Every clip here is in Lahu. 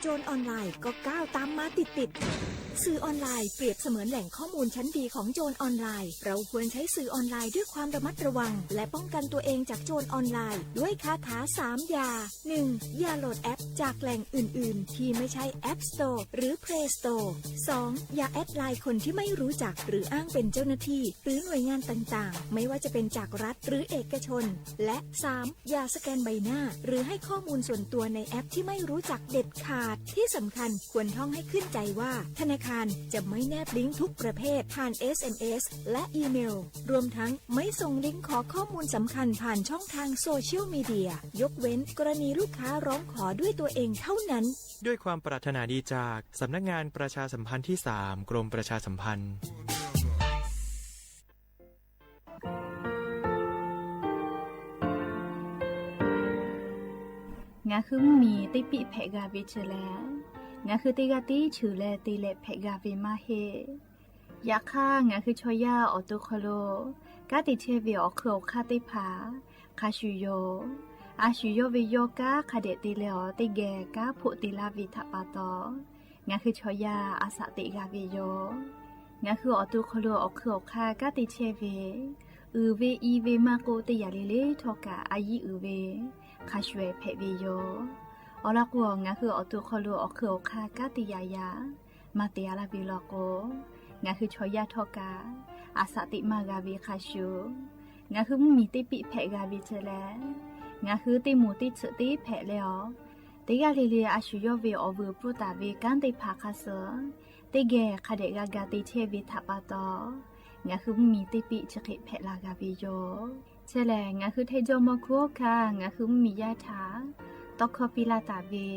โจรออนไลน์ก็ก้าวตามมาติดๆ สื่อออนไลน์เปรียบเสมือนแหล่งข้อมูลชั้นดีของโจรออนไลน์ เราควรใช้สื่อออนไลน์ด้วยความระมัดระวัง และป้องกันตัวเองจากโจรออนไลน์ด้วยคาถาสามอย่า หนึ่ง อย่าโหลดแอปจากแหล่งอื่นๆ ที่ไม่ใช่ App Store หรือ Play Store สอง อย่าแอดไลน์คนที่ไม่รู้จักหรืออ้างเป็นเจ้าหน้าที่ หรือหน่วยงานต่างๆ ไม่ว่าจะเป็นจากรัฐหรือเอกชน และสาม อย่าสแกนใบหน้า หรือให้ข้อมูลส่วนตัวในแอปที่ไม่รู้จักเด็ดขาด ที่สำคัญควรท่องให้ขึ้นใจว่า ธนาคารจะไม่แนบลิงก์ทุกประเภทผ่าน เอสเอ็มเอส และอีเมล รวมทั้งไม่ส่งลิงก์ขอข้อมูลสำคัญผ่านช่องทางโซเชียลมีเดีย ยกเว้นกรณีลูกค้าร้องขอด้วยตัวเองเท่านั้น ด้วยความปรารถนาดีจากสำนักงานประชาสัมพันธ์ที่สาม กรมประชาสัมพันธ์ Ngaˬ hui mvuhˇmiˬ teˇ piˆ hpehꞈ g'a ve chi lehˬ, ngaˬ hui teˇ g'aˇ tiˉ cheuˬ leh te leh hpehꞈ g'a ve maˇ heˆ. Yaꞈ hk'aˇ, ngaˬ hui chaw yaˇ awˬ to hk'aw lo kanˉ te chehˇ ve awˬ hk'eun awˬ hk'aˇ teˇ hpaˍ hk'a shuˍ yoˬ. A shuˍ yawˇ ve yawˇ kanˉ hk'a dehꞈ te leh awˬ teˇ geh kanˉ hpoˆ te laˇ ve htaꞈ pa taw, ngaˬ hui chaw yaˇ a shaꞈ teꞈ g'a ve yoˬ. Ngaˬ hui awˬ to hk'aw lo awˬ hk'eun awˬ hk'aˇ kanˉ te chehˇ ve, uiˍ ve i ve maˇ k'oˆ, teˇ yanˇ le le htawˇ kaꞈ a yiˉ uiˍ ve hk'a shuˍ ehˍ hpehꞈ ve yoˬ. Awˬ lawn k'o, ngaˬ hui awˬ to hk'aw lo awˬ hk'eun awˬ hk'aˇ kanˉ te yaꞈ yaꞈ maˇ te a laˇ ve law k'o, ngaˬ hui chaw yaˇ htawˇ kaꞈ a shaꞈ teꞈ maˇ g'a ve hk'a shuˍ, ngaˬ hui mvuhˇmiˬ teˇ piˆ hpehꞈ g'a ve chi lehˬ, ngaˬ hui teˇ moˍ teˇ tsuhꞈ teˇ hpehꞈ leh awˬ, teˇ g'aˇ le le a shuˍ yawˇ ve awˬ vuiˬ pfuhˇ taˍ ve kanˉ teˇ hpaˍ hk'a suh teˇ geh hk'a dehꞈ g'a ga te chehˇ ve htaꞈ pa taw, ngaˬ hui mvuhˇmiˬ teˇ piˆ chi hk'e hpehꞈ la g'a ve yoˬ. Chi lehˬ, ngaˬ hui Htaiˇ jawˇmawˇ hkuˇ hawˉ hkanˇ ngaˬ hui mvuhˇmiˬ yaˇ htaꞈ tawˇ hkawˇ piˇ laˇ taˍ ve,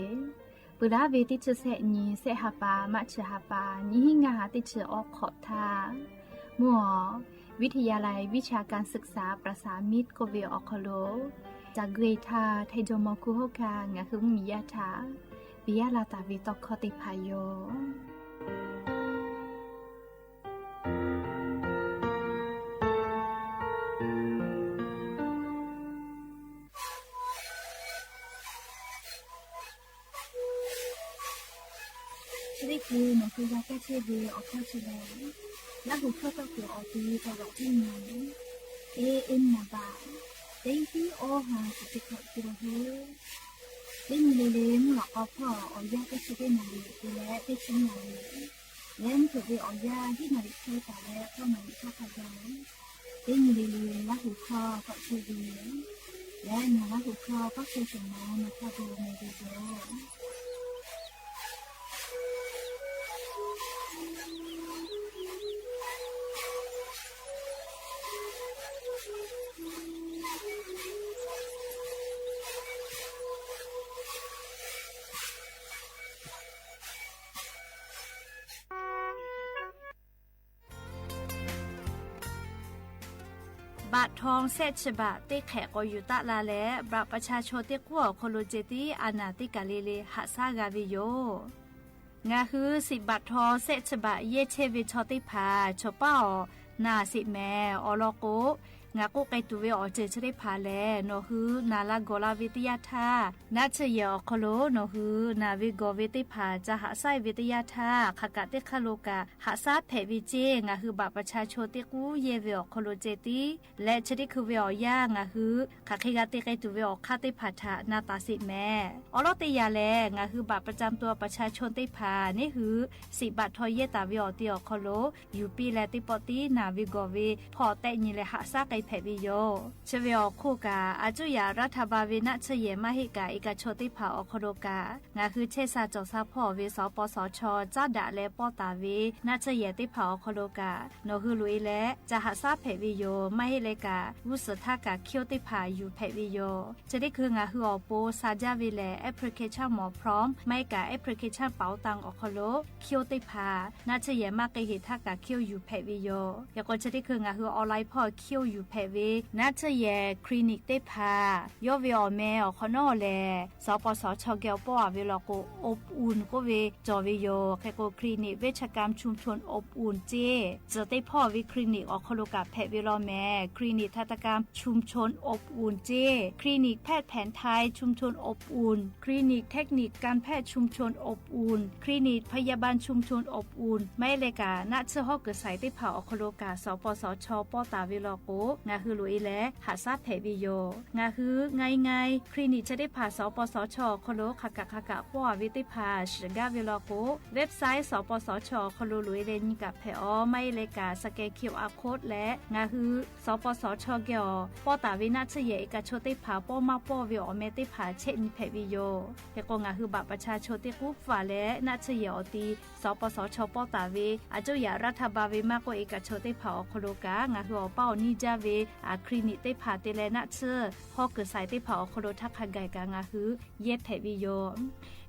peuˬ laˇ ve teˇ chi sehˆ nyi sehˆ ha pa maˇ chi ha pa nyiˇ hinˉ ngaˇ ha teˇ chi awˇ hk'awꞈ htaˇ, mvuhˇ awˬ วิทยาลัยวิชาการศึกษาประสานมิตร k'oˆ ve awˬ hk'aw lo, caˬ gui htaˇ Htaiˇ jawˇmawˇ hkuˇ hawˉ hkanˇ ngaˬ hui mvuhˇmiˬ yaˇ htaꞈ piˇ yaˇ la taˍ ve tawˇ hkawˇ teˇ hpaˍ yoˬ. Chi teˇ hkui nawˬ hui g'a kaˇ chehˇ ve awˬ hkawˇ chi lehˬ, Laˇ huˍ hkawˇ tawˇ kuiˬ awˬ ti kaꞈ g'aꞈ piˇ nyi. Teˇ nyi ma baꞈ, teˇ hiˉ awˇ ha shiˍ teˇ hkawꞈ te la hu. Teˇ nyi le le mvuhˇ laꞈ k'aw hpawˇ awˬ yanˇ teˇ chi teˇ naˍ riˍ te leh teˇ chi naˍ riˍ leh mvuhˇ hpeuꞈ ve awˬ yanˇ hiˉ naˍ riˍ chehˇ taˍ leh hkawˇ naˍ riˍ hkawˇ hk'a gaˬ, teˇ nyi le le Laˇ huˍ hkawˇ tawˆ chehˇ ve leh, ngaˬ Laˇ huˍ hkawˇ tawˇ chehˇ shehˍ ma nawˬ hk'a dehꞈ meh ve yoˬ. Baꞈ htaw shehˆ chi baꞈ teˇ hk'ehꞈ k'awꞈ yuˬ taˆ la leh, บัตรประชาชน teˇ k'uˉ awˬ hk'aw lo ceh tiˉ a naˍ teˇ kaˬ le le haꞈ shaˉ g'a ve yoˬ. Ngaˬ hui siꞈ baꞈ htaw shehˆ chi baꞈ yehˇ chehˇ ve chaw teˇ hpaˍ chaw paˉ awˬ naˍ sheˍ mehˍ. Awˬ lawn k'o, ngaˬ k'oˆ k'ai tuˬ ve awˬ ceuˬ chi teˇ hpaˍ lehˬ, nawˬ hui naˍ la gawˬ la ve teˇ yanˇ htaˇ, naˆ tsuhˇ yehˬ awˬ hk'aw lo nawˬ hui naˍ ve gawˬ ve teˇ hpaˍ ca haꞈ shaˉ ve teˇ yanˇ htaˇ, hk'aˬ kaꞈ teˇ hk'aˇ lo kaꞈ haꞈ shaˉ hpehꞈ ve ceˇ. Ngaˬ hui บัตรประชาชน teˇ k'uˉ yehˇ ve awˬ hk'aw lo ceh tiˉ leh, chi teˇ hkui ve awˬ yanˇ ngaˬ hui hk'aˬ hk'e g'a te k'ai tuˬ ve awˬ hk'aˇ teˇ hpaˍ htaꞈ na taˍ sheˍ mehˍ. Awˬ lawn teˇ yanˇ lehˬ, ngaˬ hui บัตรประจำตัวประชาชน teˇ hpaˍ neˉ hui siꞈ baꞈ htaw yehˇ taˍ ve awˬ ti awˬ hk'aw lo yuˬ piˇ leh, teˇ pawˆ tiˉ naˍ ve gawˬ ve hpawˇ tehˆ nyi leh haꞈ shaˉ k'ai hpehꞈ ve yoˬ. Chi ve awˬ hk'oˆ kaꞈ, a cuˇ yaꞈ รัฐบาล ve naˆ tsuhˇ yehˬ maˇ heˆ kaꞈ, e kaꞈ chaw teˇ hpaˍ awˬ hk'aw lo kaꞈ, ngaˬ hui chehˇ sha cawˬ sha hpawˇ ve สปสช caˉ daꞈ leh pawˇ taˍ ve naˆ tsuhˇ yehˬ teˇ hpaˍ awˬ hk'aw lo kaꞈ, nawˬ hui loꞈ e leh ca haꞈ shaˉ hpehꞈ ve yoˬ. Maˇ heˆ leh kaꞈ, g'uˇ suhˍ htaˇ kaꞈ เครื่อง teˇ hpaˍ yuˬ hpehꞈ ve yoˬ. Chi teˇ hkui ngaˬ hui awˬ pon sha jaˇ ve lehˬ, application หมอพร้อม maˇ heˆ kaꞈ application เป๋าตัง awˬ hk'aw lo เครื่อง teˇ hpaˍ naˆ tsuhˇ yehˬ maˇ k'ai heˍ htaˇ kaꞈ เครื่อง yuˬ hpehꞈ ve yoˬ. Yaꞈ k'o chi teˇ hkui ngaˬ hui online hpawˇ เครื่อง yuˬ hpehꞈ ve naˆ tsuhˇ yehˬ clinic teˇ hpaˍ yawˇ ve awˬ meh awˬ hk'awꞈ nawˉ lehˬ, สปสช. geh awˬ pawˆ a ve law k'o, อบอุ่น k'oˆ ve cawˬ ve yoˬ. Hk'e k'o clinic เวชกรรมชุมชนอบอุ่น ceˇ tcuhˬ teˇ hpawˇ ve clinic awˬ hk'aw lo kaꞈ hpehꞈ ve law mehˍ. clinic ทันตกรรมชุมชนอบอุ่น ceˇ, clinic แพทย์แผนไทยชุมชนอบอุ่น, clinic เทคนิคการแพทย์ชุมชนอบอุ่น, clinic พยาบาลชุมชนอบอุ่น maˇ heˆ leh kaꞈ naˆ tsuhˇ hawˉ kuiˬ saiˍ teˇ hpaˍ awˬ hk'aw lo kaꞈ สปสช. pawˆ taˍ ve law k'o, ngaˬ hui loꞈ e leh haꞈ shaˉ hpehꞈ ve yoˬ. Ngaˬ hui ง่ายๆ clinic chi teˇ hpaˍ สปสช. awˬ hk'aw lo hk'aˬ kaꞈ hk'aˬ kaꞈ pawˆ a ve teˇ hpaˍ shiˍ gaˇ ve law k'o, website สปสช. awˬ hk'aw lo loꞈ e leh nyi kaꞈ hpehꞈ awˬ, maˇ heˆ leh kaꞈ scan QR code leh ngaˬ hui สปสช. geh awˬ pawˆ taˍ ve naˆ tsuhˇ yehˬ เอกชน teˇ hpaˍ pawˇ maˇ pawˇ ve awˬ meh teˇ hpaˍ chehˇ nyi hpehꞈ ve yoˬ. Hk'e k'o ngaˬ hui บัตรประชาชน teˇ k'uˉ hpaˍ leh naˆ tsuhˇ yehˬ awˬ ti สปสช. pawˆ taˍ ve a cuˇ yaꞈ raˇ htaˇ ba ve maˇ k'oˆ เอกชน teˇ hpaˍ awˬ hk'aw lo kaꞈ ngaˬ hui awˬ paˇ awˬ niˇ jaˇ ve clinic teˇ hpaˍ te leh naˆ tsuhˇ hawˉ kuiˬ saiˍ teˇ hpaˍ awˬ hk'aw lo htaˇ hk'a gaˬ kaꞈ ngaˬ hui yehˇ hpehꞈ ve yoˬ.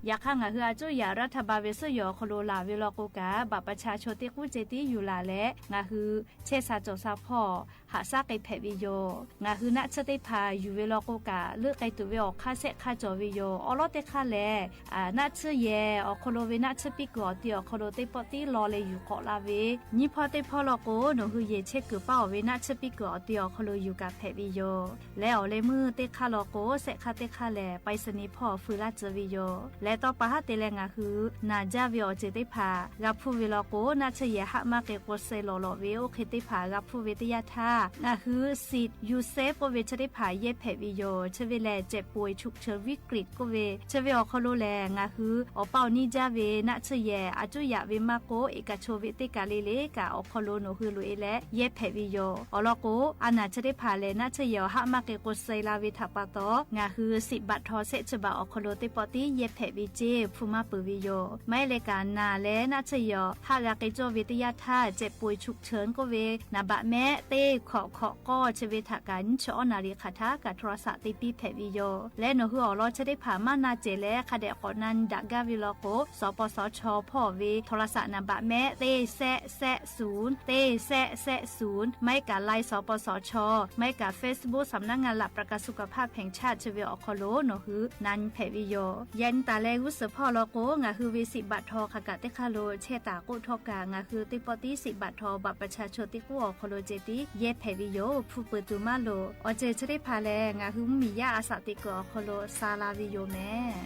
Yaꞈ hk'aˇ ngaˬ hui a cuˇ yaꞈ raˇ htaˇ ba ve suhˉ yehˬ awˬ hk'aw lo laˬ ve law k'o kaꞈ บัตรประชาชน teˇ k'uˉ ceh tiˉ yuˬ laˬ leh ngaˬ hui chehˇ sha cawˬ sha hpawˇ haꞈ shaˉ k'ai hpehꞈ ve yoˬ. Ngaˬ hui naˆ tsuhˇ teˇ hpaˍ yuˬ ve law k'o kaꞈ leuˆ k'ai tuˬ ve awˬ hk'aˇ shehˆ hk'aˇ cawˬ ve yoˬ. Awˉ lawˉ teˇ hk'aˇ lehˬ, naˆ tsuhˇ yehˬ awˬ hk'aw lo ve naˆ tsuhˇ piˇ kuiˬ awˬ ti awˬ hk'aw lo teˇ pawˆ tiˉ law leh yuˬ k'awꞈ la ve, nyiˇ hpawˇ teˇ hpawˇ law k'o nawˬ hui yehˬ chehˇ kuiˬ paˇ awˬ ve naˆ tsuhˇ piˇ kuiˬ awˬ ti awˬ hk'aw lo yuˬ kaꞈ hpehꞈ ve yoˬ. Leh awˬ leh meuˇ teˇ hk'aˇ law k'o shehˆ hk'aˇ teˇ hk'aˇ lehˬ ไปรษณีย์ hpawˇ awˬ fui laˇ tcuh ve yoˬ. Leh tawˇ pa haˉ te leh ngaˬ hui naˬ jaˇ ve awˬ ceuˬ teˇ hpaˍ g'a hpuˇ ve law k'o, naˆ tsuhˇ yehˬ haˆ maˇ k'e k'o suh lawˬ lawꞈ ve oˇ hk'e teˇ hpaˍ g'a hpuˇ ve teˇ yanˇ htaˇ, ngaˬ hui สิทธิ์ยูเซฟ k'oˆ ve chi teˇ hpaˍ yehˇ hpehꞈ ve yoˬ. Chi ve lehˬ เจ็บป่วยฉุกเฉินวิกฤต k'oˆ ve chi ve awˬ hk'aw lo lehˬ ngaˬ hui awˬ paˇ awˬ niˇ jaˇ ve naˆ tsuhˇ yehˬ a cuˇ yaꞈ ve maˇ k'oˆ เอกชน ve teˇ kaˬ le le kaꞈ awˬ hk'aw lo nawˬ hui loꞈ e leh yehˇ hpehꞈ ve yoˬ. Awˬ lawn k'o, a naˬ chi teˇ hpaˍ lehˬ naˆ tsuhˇ yehˬ awˬ haˆ maˇ k'e k'o suh la ve htaꞈ pa taw, ngaˬ hui สิทธิ์บัตรทอง shehˆ chi baꞈ awˬ hk'aw lo teˇ pawˆ tiˉ yehˇ hpehꞈ ve ceˇ hpu maˇ peuˬ ve yoˬ. Maˇ heˆ leh kaꞈ naˬ leh naˆ tsuhˇ yehˬ awˬ haˆ g'a k'ai cawˇ ve teˇ yanˇ htaˇ เจ็บป่วยฉุกเฉิน k'oˆ ve naˍ baꞈ mehˆ teˇ hkawꞈ hkawꞈ k'awˇ chi ve htaꞈ kaꞈ nyiˇ chi awˉ naˍ riˍ hk'aˬ htaˇ kaꞈ โทรศัพท์ te piˇ hpehꞈ ve yoˬ. Leh nawˬ hui awˬ lawn chi teˇ hpaˍ maˇ na cehˬ leh hk'a dehꞈ k'awꞈ na nyi daꞈ gaˇ ve law k'o, สปสช. hpawˇ ve โทรศัพท์ naˍ baꞈ mehˆ teˇ shehˆ shehˆ suˍ teˇ shehˆ shehˆ suˍ, maˇ heˆ kaꞈ ไลน์ สปสช., maˇ heˆ kaꞈ เฟซบุ๊ก สำนักงานหลักประกันสุขภาพแห่งชาติ chi ve awˬ hk'aw lo nawˬ hui na nyi hpehꞈ ve yoˬ. Yaꞈ nyi taˍ leh g'uˇ suhˍ hpawˇ law k'o, ngaˬ hui ve สิทธิ์บัตรทอง hk'aˬ kaꞈ teˇ hk'aˇ lo chehˇ taˍ k'oˆ htawˇ kaꞈ, ngaˬ hui teˇ pawˆ tiˉ สิทธิ์บัตรทอง บัตรประชาชน teˇ k'uˉ awˬ hk'aw lo ceh tiˉ yehˇ hpehꞈ ve yoˬ. Hpu peuˬ tuˬ maˇ loˍ. Awˬ ceuˬ chi teˇ hpaˍ lehˬ, ngaˬ hui mvuhˇmiˬ yaˇ a shaꞈ teꞈ kuiˬ awˬ hk'aw lo sha la ve yoˬ mehˍ.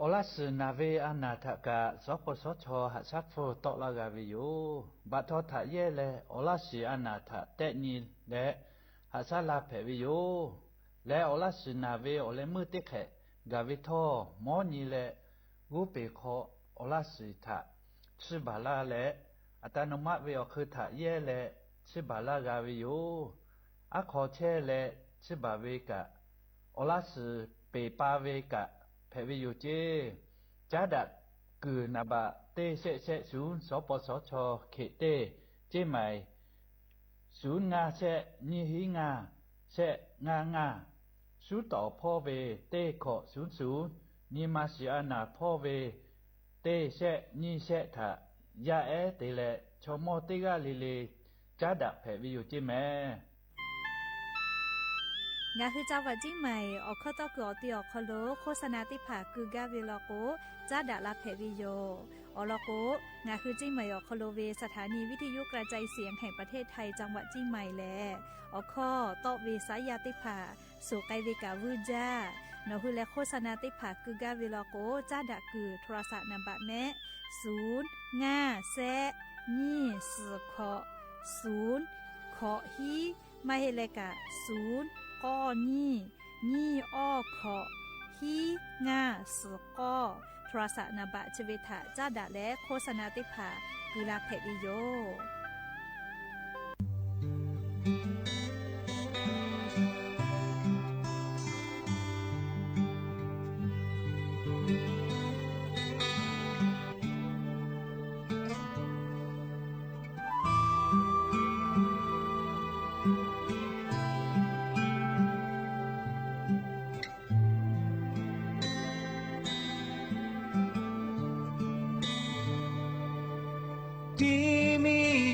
Awˬ laˇ shiˍ naˬ ve a naˬ htaꞈ kaꞈ สปสช. haꞈ shaˉ hpfuhˇ tawˆ laˇ g'a ve yoˬ. Baꞈ htaw htaꞈ yehˇ leh awˬ laˇ shiˍ a naˬ htaꞈ tehˆ nyi leh haꞈ shaˉ la hpehꞈ ve yoˬ. Leh awˬ laˇ shiˍ naˬ ve awˬ leh meuˇ teˇ hk'ehꞈ gaˬ ve htawˇ, mawˉ nyi leh g'oˇ peˬ hk'aw awˬ laˇ shiˍ htaꞈ chiˇ baˬ laˇ leh, อัตโนมัติ ve awˬ hk'eun htaꞈ yehˇ leh chiˇ baˬ laˇ g'a ve yoˬ. Aˉ hk'aw chehˇ leh chiˇ baˬ ve kaꞈ, awˬ laˇ shiˍ peˬ pa ve kaꞈ hpehꞈ ve yoˬ ceˇ. Caˉ daꞈ kuiˬ naˍ baꞈ teˇ shehˆ shehˆ suˍ, สปสช. hkeꞈ teˇ, ceˇ maiˍ suˍ ngaˇ shehˆ nyiˇ hiˉ ngaˇ shehˆ ngaˇ ngaˇ, suˉ tawˍ hpawˇ ve teˇ hkawꞈ suˍ suˍ, nyi ma shiˍ a naˬ hpawˇ ve teˇ shehˆ nyiˇ shehˆ htaꞈ yaˇ ehˉ te leh chaw mawˇ teˇ g'aˇ le le caˉ daꞈ hpehꞈ ve yoˬ ceˇ mehˍ. Ngaˬ hui จังหวัดเชียงใหม่ awˬ hkawˇ tawˇ kuiˬ awˬ ti awˬ hk'aw lo โฆษณา teˇ hpaˍ keu gaˇ ve law k'o, caˉ daꞈ la hpehꞈ ve yoˬ. Awˬ lawn k'o, ngaˬ hui เชียงใหม่ awˬ hk'aw lo ve สถานีวิทยุกระจายเสียงแห่งประเทศไทย จังหวัดเชียงใหม่ lehˬ, awˬ hkawˇ tawˆ ve saˉ yaˇ teˇ hpaˍ suˍ k'ai ve kaꞈ vuiˇ jaˇ. Nawˬ hui leh โฆษณา teˇ hpaˍ keu gaˇ ve law k'o, caˉ daꞈ kuiˬ โทรศัพท์ naˍ baꞈ mehˆ suˍ ngaˇ shehˆ nyiˇ suhˍ hkawꞈ suˍ hkawꞈ hiˉ, maˇ heˆ leh kaꞈ suˍ k'awˇ nyiˇ nyiˇ awˇ hkawꞈ hiˉ ngaˇ suhˍ k'awˇ, โทรศัพท์ naˍ baꞈ chi ve htaꞈ caˉ daꞈ leh โฆษณา teˇ hpaˍ keu la hpehꞈ ve yoˬ.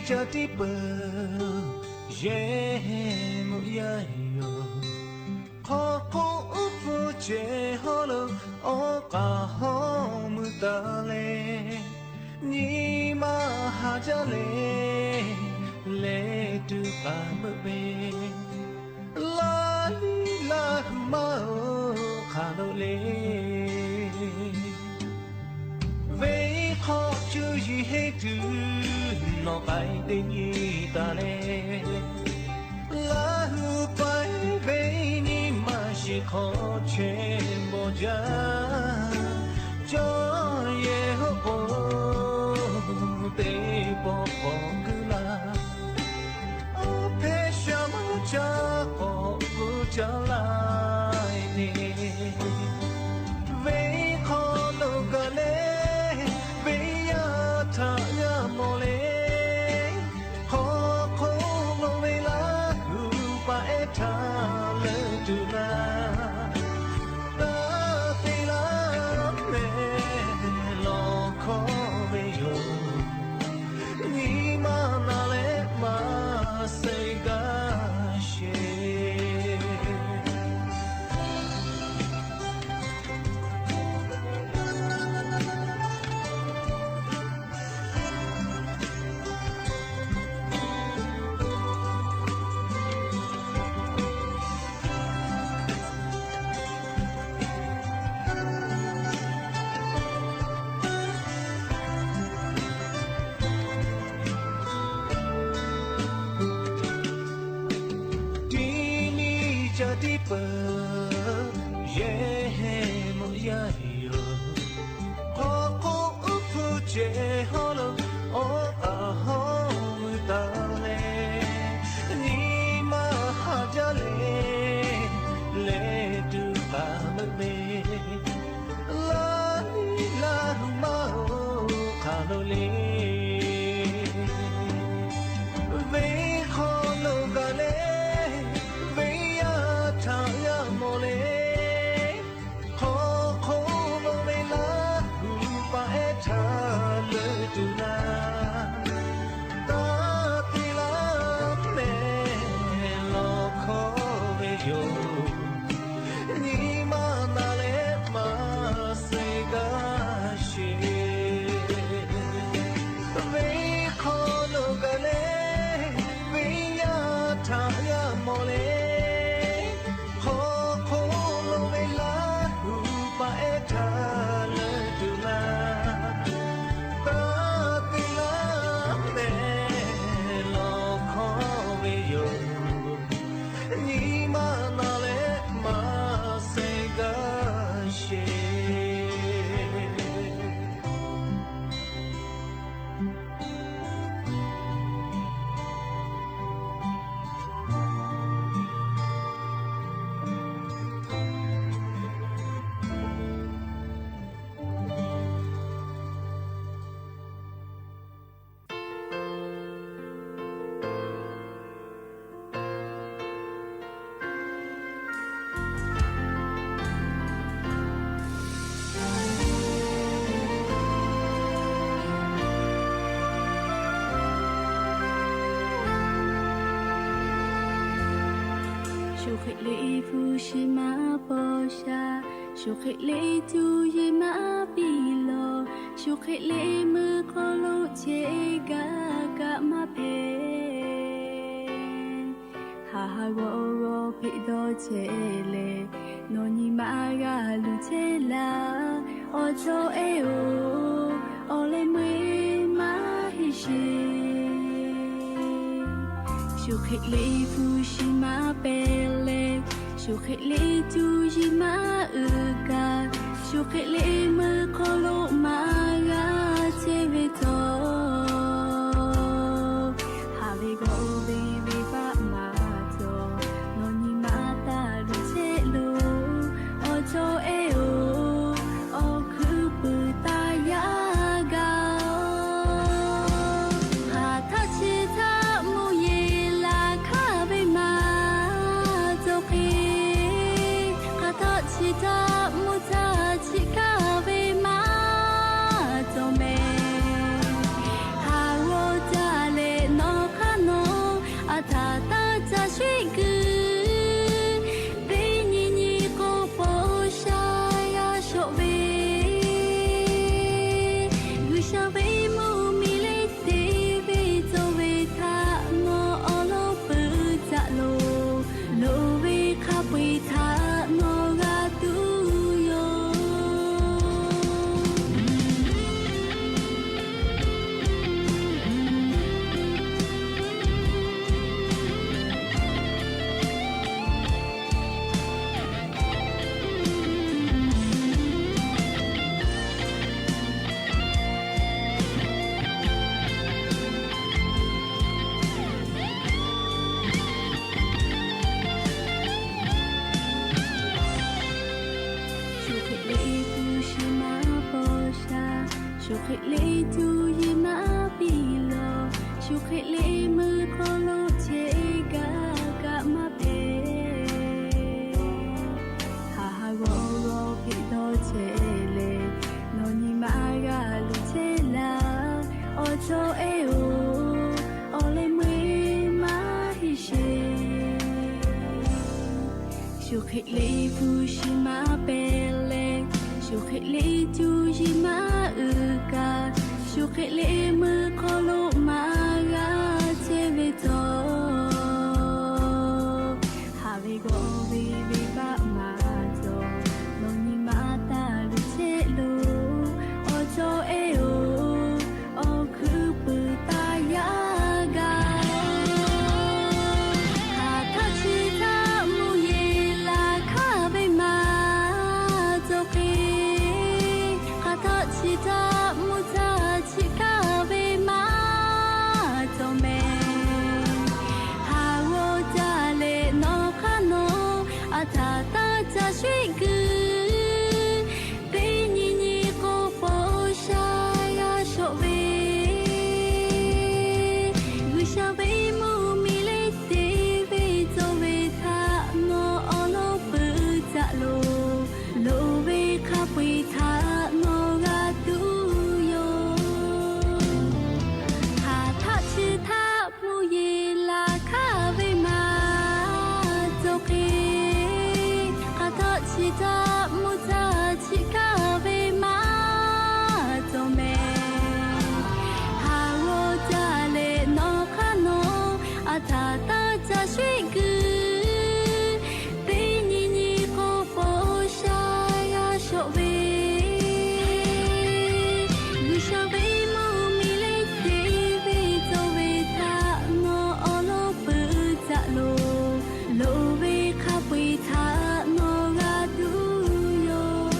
ca tiˉ peuˬ, yehˬ meuꞈ yaˇ yoˬ. Hk'aw hk'oˆ uˉ hpu cehˬ hawˉ lo awˬ k'aˍ hawˉ mui taˍ leh, nyi ma haˍ jaˇ leh, leh tuˬ k'aˍ meuꞈ ve, Laˇ liˇ Laˇ hu maˇ oˬ hk'aˬ lo le. Venˇ hk'aw cuˇ yiˍ henˇ tuˬ nawˬ k'ai teˇ nyi taˍ leh, Laˇ hu paiˇ venˇ nyi ma shiˍ hk'aw chehˇ bawˬ jaˇ. Cawˇ yehˬ hoˆ k'o, teˇ pawˆ k'awꞈ guˇ laˇ. Aˬ hpehˇ sha maˇ caˇ k'awꞈ pu caˇ laˇ e le. Venˇ hk'aw lo gaˬ leh, venˇ yaˇ htaꞈ yaˇ mawˬ le. Hk'aw hk'oˆ lo ve Laˇ hu paˍ ehˉ htaꞈ leuˆ tuˬ laˇ. Taˇ te laˇ mehˍ lawˬ hkawˇ ve yoˬ. Nyi ma na leh maˇ sehˍ gaˇ sheˍ. Tiˇ niˇ ca tiˉ peuˬ, yehˬ meuꞈ yaˇ yoˬ. Hk'aw hk'oˆ uˉ hpu cehˬ hawˉ lo awˬ k'aˍ hawˉ mui taˍ leh, nyi ma haˍ jaˇ leh, leh tuˬ k'aˍ meuꞈ ve, Laˇ liˇ Laˇ hu maˇ oˬ hk'aˬ lo le. Venˇ hk'aw lo gaˬ leh, venˇ yaˇ htaꞈ yaˇ mawˬ le. Hk'aw hk'oˆ lo ve Laˇ hu paˍ ehˉ htaꞈ leuˆ tuˬ laˇ. Taˇ te laˇ mehˍ lawˬ hkawˇ ve yoˬ. Nyi ma na leh maˇ sehˍ gaˇ sheˍ. Venˇ hk'aw lo gaˬ leh, venˇ yaˇ htaꞈ yaˇ mawˬ le. Hk'aw hk'oˆ lo ve Laˇ hu paˍ ehˉ htaꞈ leuˆ tuˬ laˇ. Taˇ te laˇ mehˍ lawˬ hkawˇ ve yoˬ. Nyi ma na leh maˇ sehˍ gaˇ sheˍ. Shu hk'e le hpu shi maˇ paw sha, shu hk'e le tuˬ yiˍ maˇ piˇ lawˬ, shu hk'e le meuˇ hk'aw lo cheˇ gaˇ kaꞈ maˇ hpehꞈ. Haꞈ haꞈ g'awˬ g'awˬ hpeꞈ dawˇ chehˇ leh, nawˬ nyi ma g'a luˬ chehˇ laˇ. Awˬ cawˬ ehˉ oˬ, awˬ leh meuˇ maˇ heˆ sheˍ. Shu hk'e le hpu shi maˇ pehˬ leh, shu hk'e le tuˬ yiˍ maˇ uiˍ kaꞈ, shu hk'e le meuˇ hk'aw lo maˇ g'a chehˇ ve cawˬ. Haꞈ ve g'awˬ ve venˇ baˆ maˇ cawˬ, nawˬ nyi ma taˇ luˬ chehˇ loˬ. Awˬ cawˬ ehˉ oˬ, awˬ hkuiˉ puiˍ taˇ yaˇ gaˇ oˬ. Hk'aˬ htaˆ chi htaˆ mvuhˇ yeˬ laˬ hkaˇ ve maˇ cawˬ hk'e, hk'aˬ htaˆ chi htaˆ mvuhˇ caˇ chiˆ hkaˇ ve maˇ cawˬ Shu hk'e le meuˇ hk'aw lo chehˇ gaˇ kaꞈ maˇ hpehꞈ. Haˍ haˍ g'awˇ g'awˇ hpeꞈ dawˇ chehˇ leh, nawˬ nyi ma g'a luˬ chehˇ laˇ. Awˬ cawˬ ehˉ-oˬ, awˬ leh meuˇ maˇ heˆ sheˍ. Shu hk'e le hpu shi maˇ pehˍ leh, shu hk'e le cuˇ yiˍ maˇ uiˍ kaꞈ, shu hk'e le meuˇ hk'aw lo maˇ g'a chehˇ ve cawˬ. Haˍ ve g'awˇ ve venˇbaˆ maˇ cawˬ, nawˬ nyi ma taˇ luˬ chehˇ loˬ. Awˬ cawˬ ehˉ-oˬ, awˬ hkuiˉ puiˍ taˇ yaˇ gaˇ. Haˍ htaˆ chi htaˆ mvuhˇ yeˬ laˬ hkaˇ ve maˇ cawˬ hk'e, hk'aˬ htaˆ chi htaˆ mvuhˇ caˇ chiˆ kaˇ ve maˇ cawˬ mehˍ. Haˍ g'awˇ caˇ leh nawˬ hk'aˇ nawˬ, aˬ htaꞈ taˇ caˇ sheˆ kuiˬ, teˇ nyi nyi k'o paw sha g'a shawˆ ve, G'uiˬsha ve mvuhˇmiˬ leh te ve cawˬ ve htaꞈ nawˬ awˬ lawn peuˬ caꞈ loˬ. Loꞈ ve hk'a peu-eˬ htaꞈ nawˬ g'a tuˬ yoˬ. Haˍ htaˆ chi htaˆ mvuhˇ yeˬ laˬ hkaˇ ve maˇ cawˬ hk'e, hk'aˬ htaˆ chi htaˆ mvuhˇ caˇ chiˆ kaˇ ve maˇ cawˬ mehˍ. Haˍ g'awˇ caˇ leh nawˬ hk'aˇ nawˬ, aˬ htaꞈ taˇ caˇ sheˆ kuiˬ, teˇ nyi nyi k'o paw sha g'a shawˆ ve, G'uiˬsha ve mvuhˇmiˬ leh te ve cawˬ ve htaꞈ nawˬ awˬ lawn peuˬ caꞈ loˬ. Loꞈ ve hk'a peu-eˬ htaꞈ nawˬ g'a tuˬ yoˬ.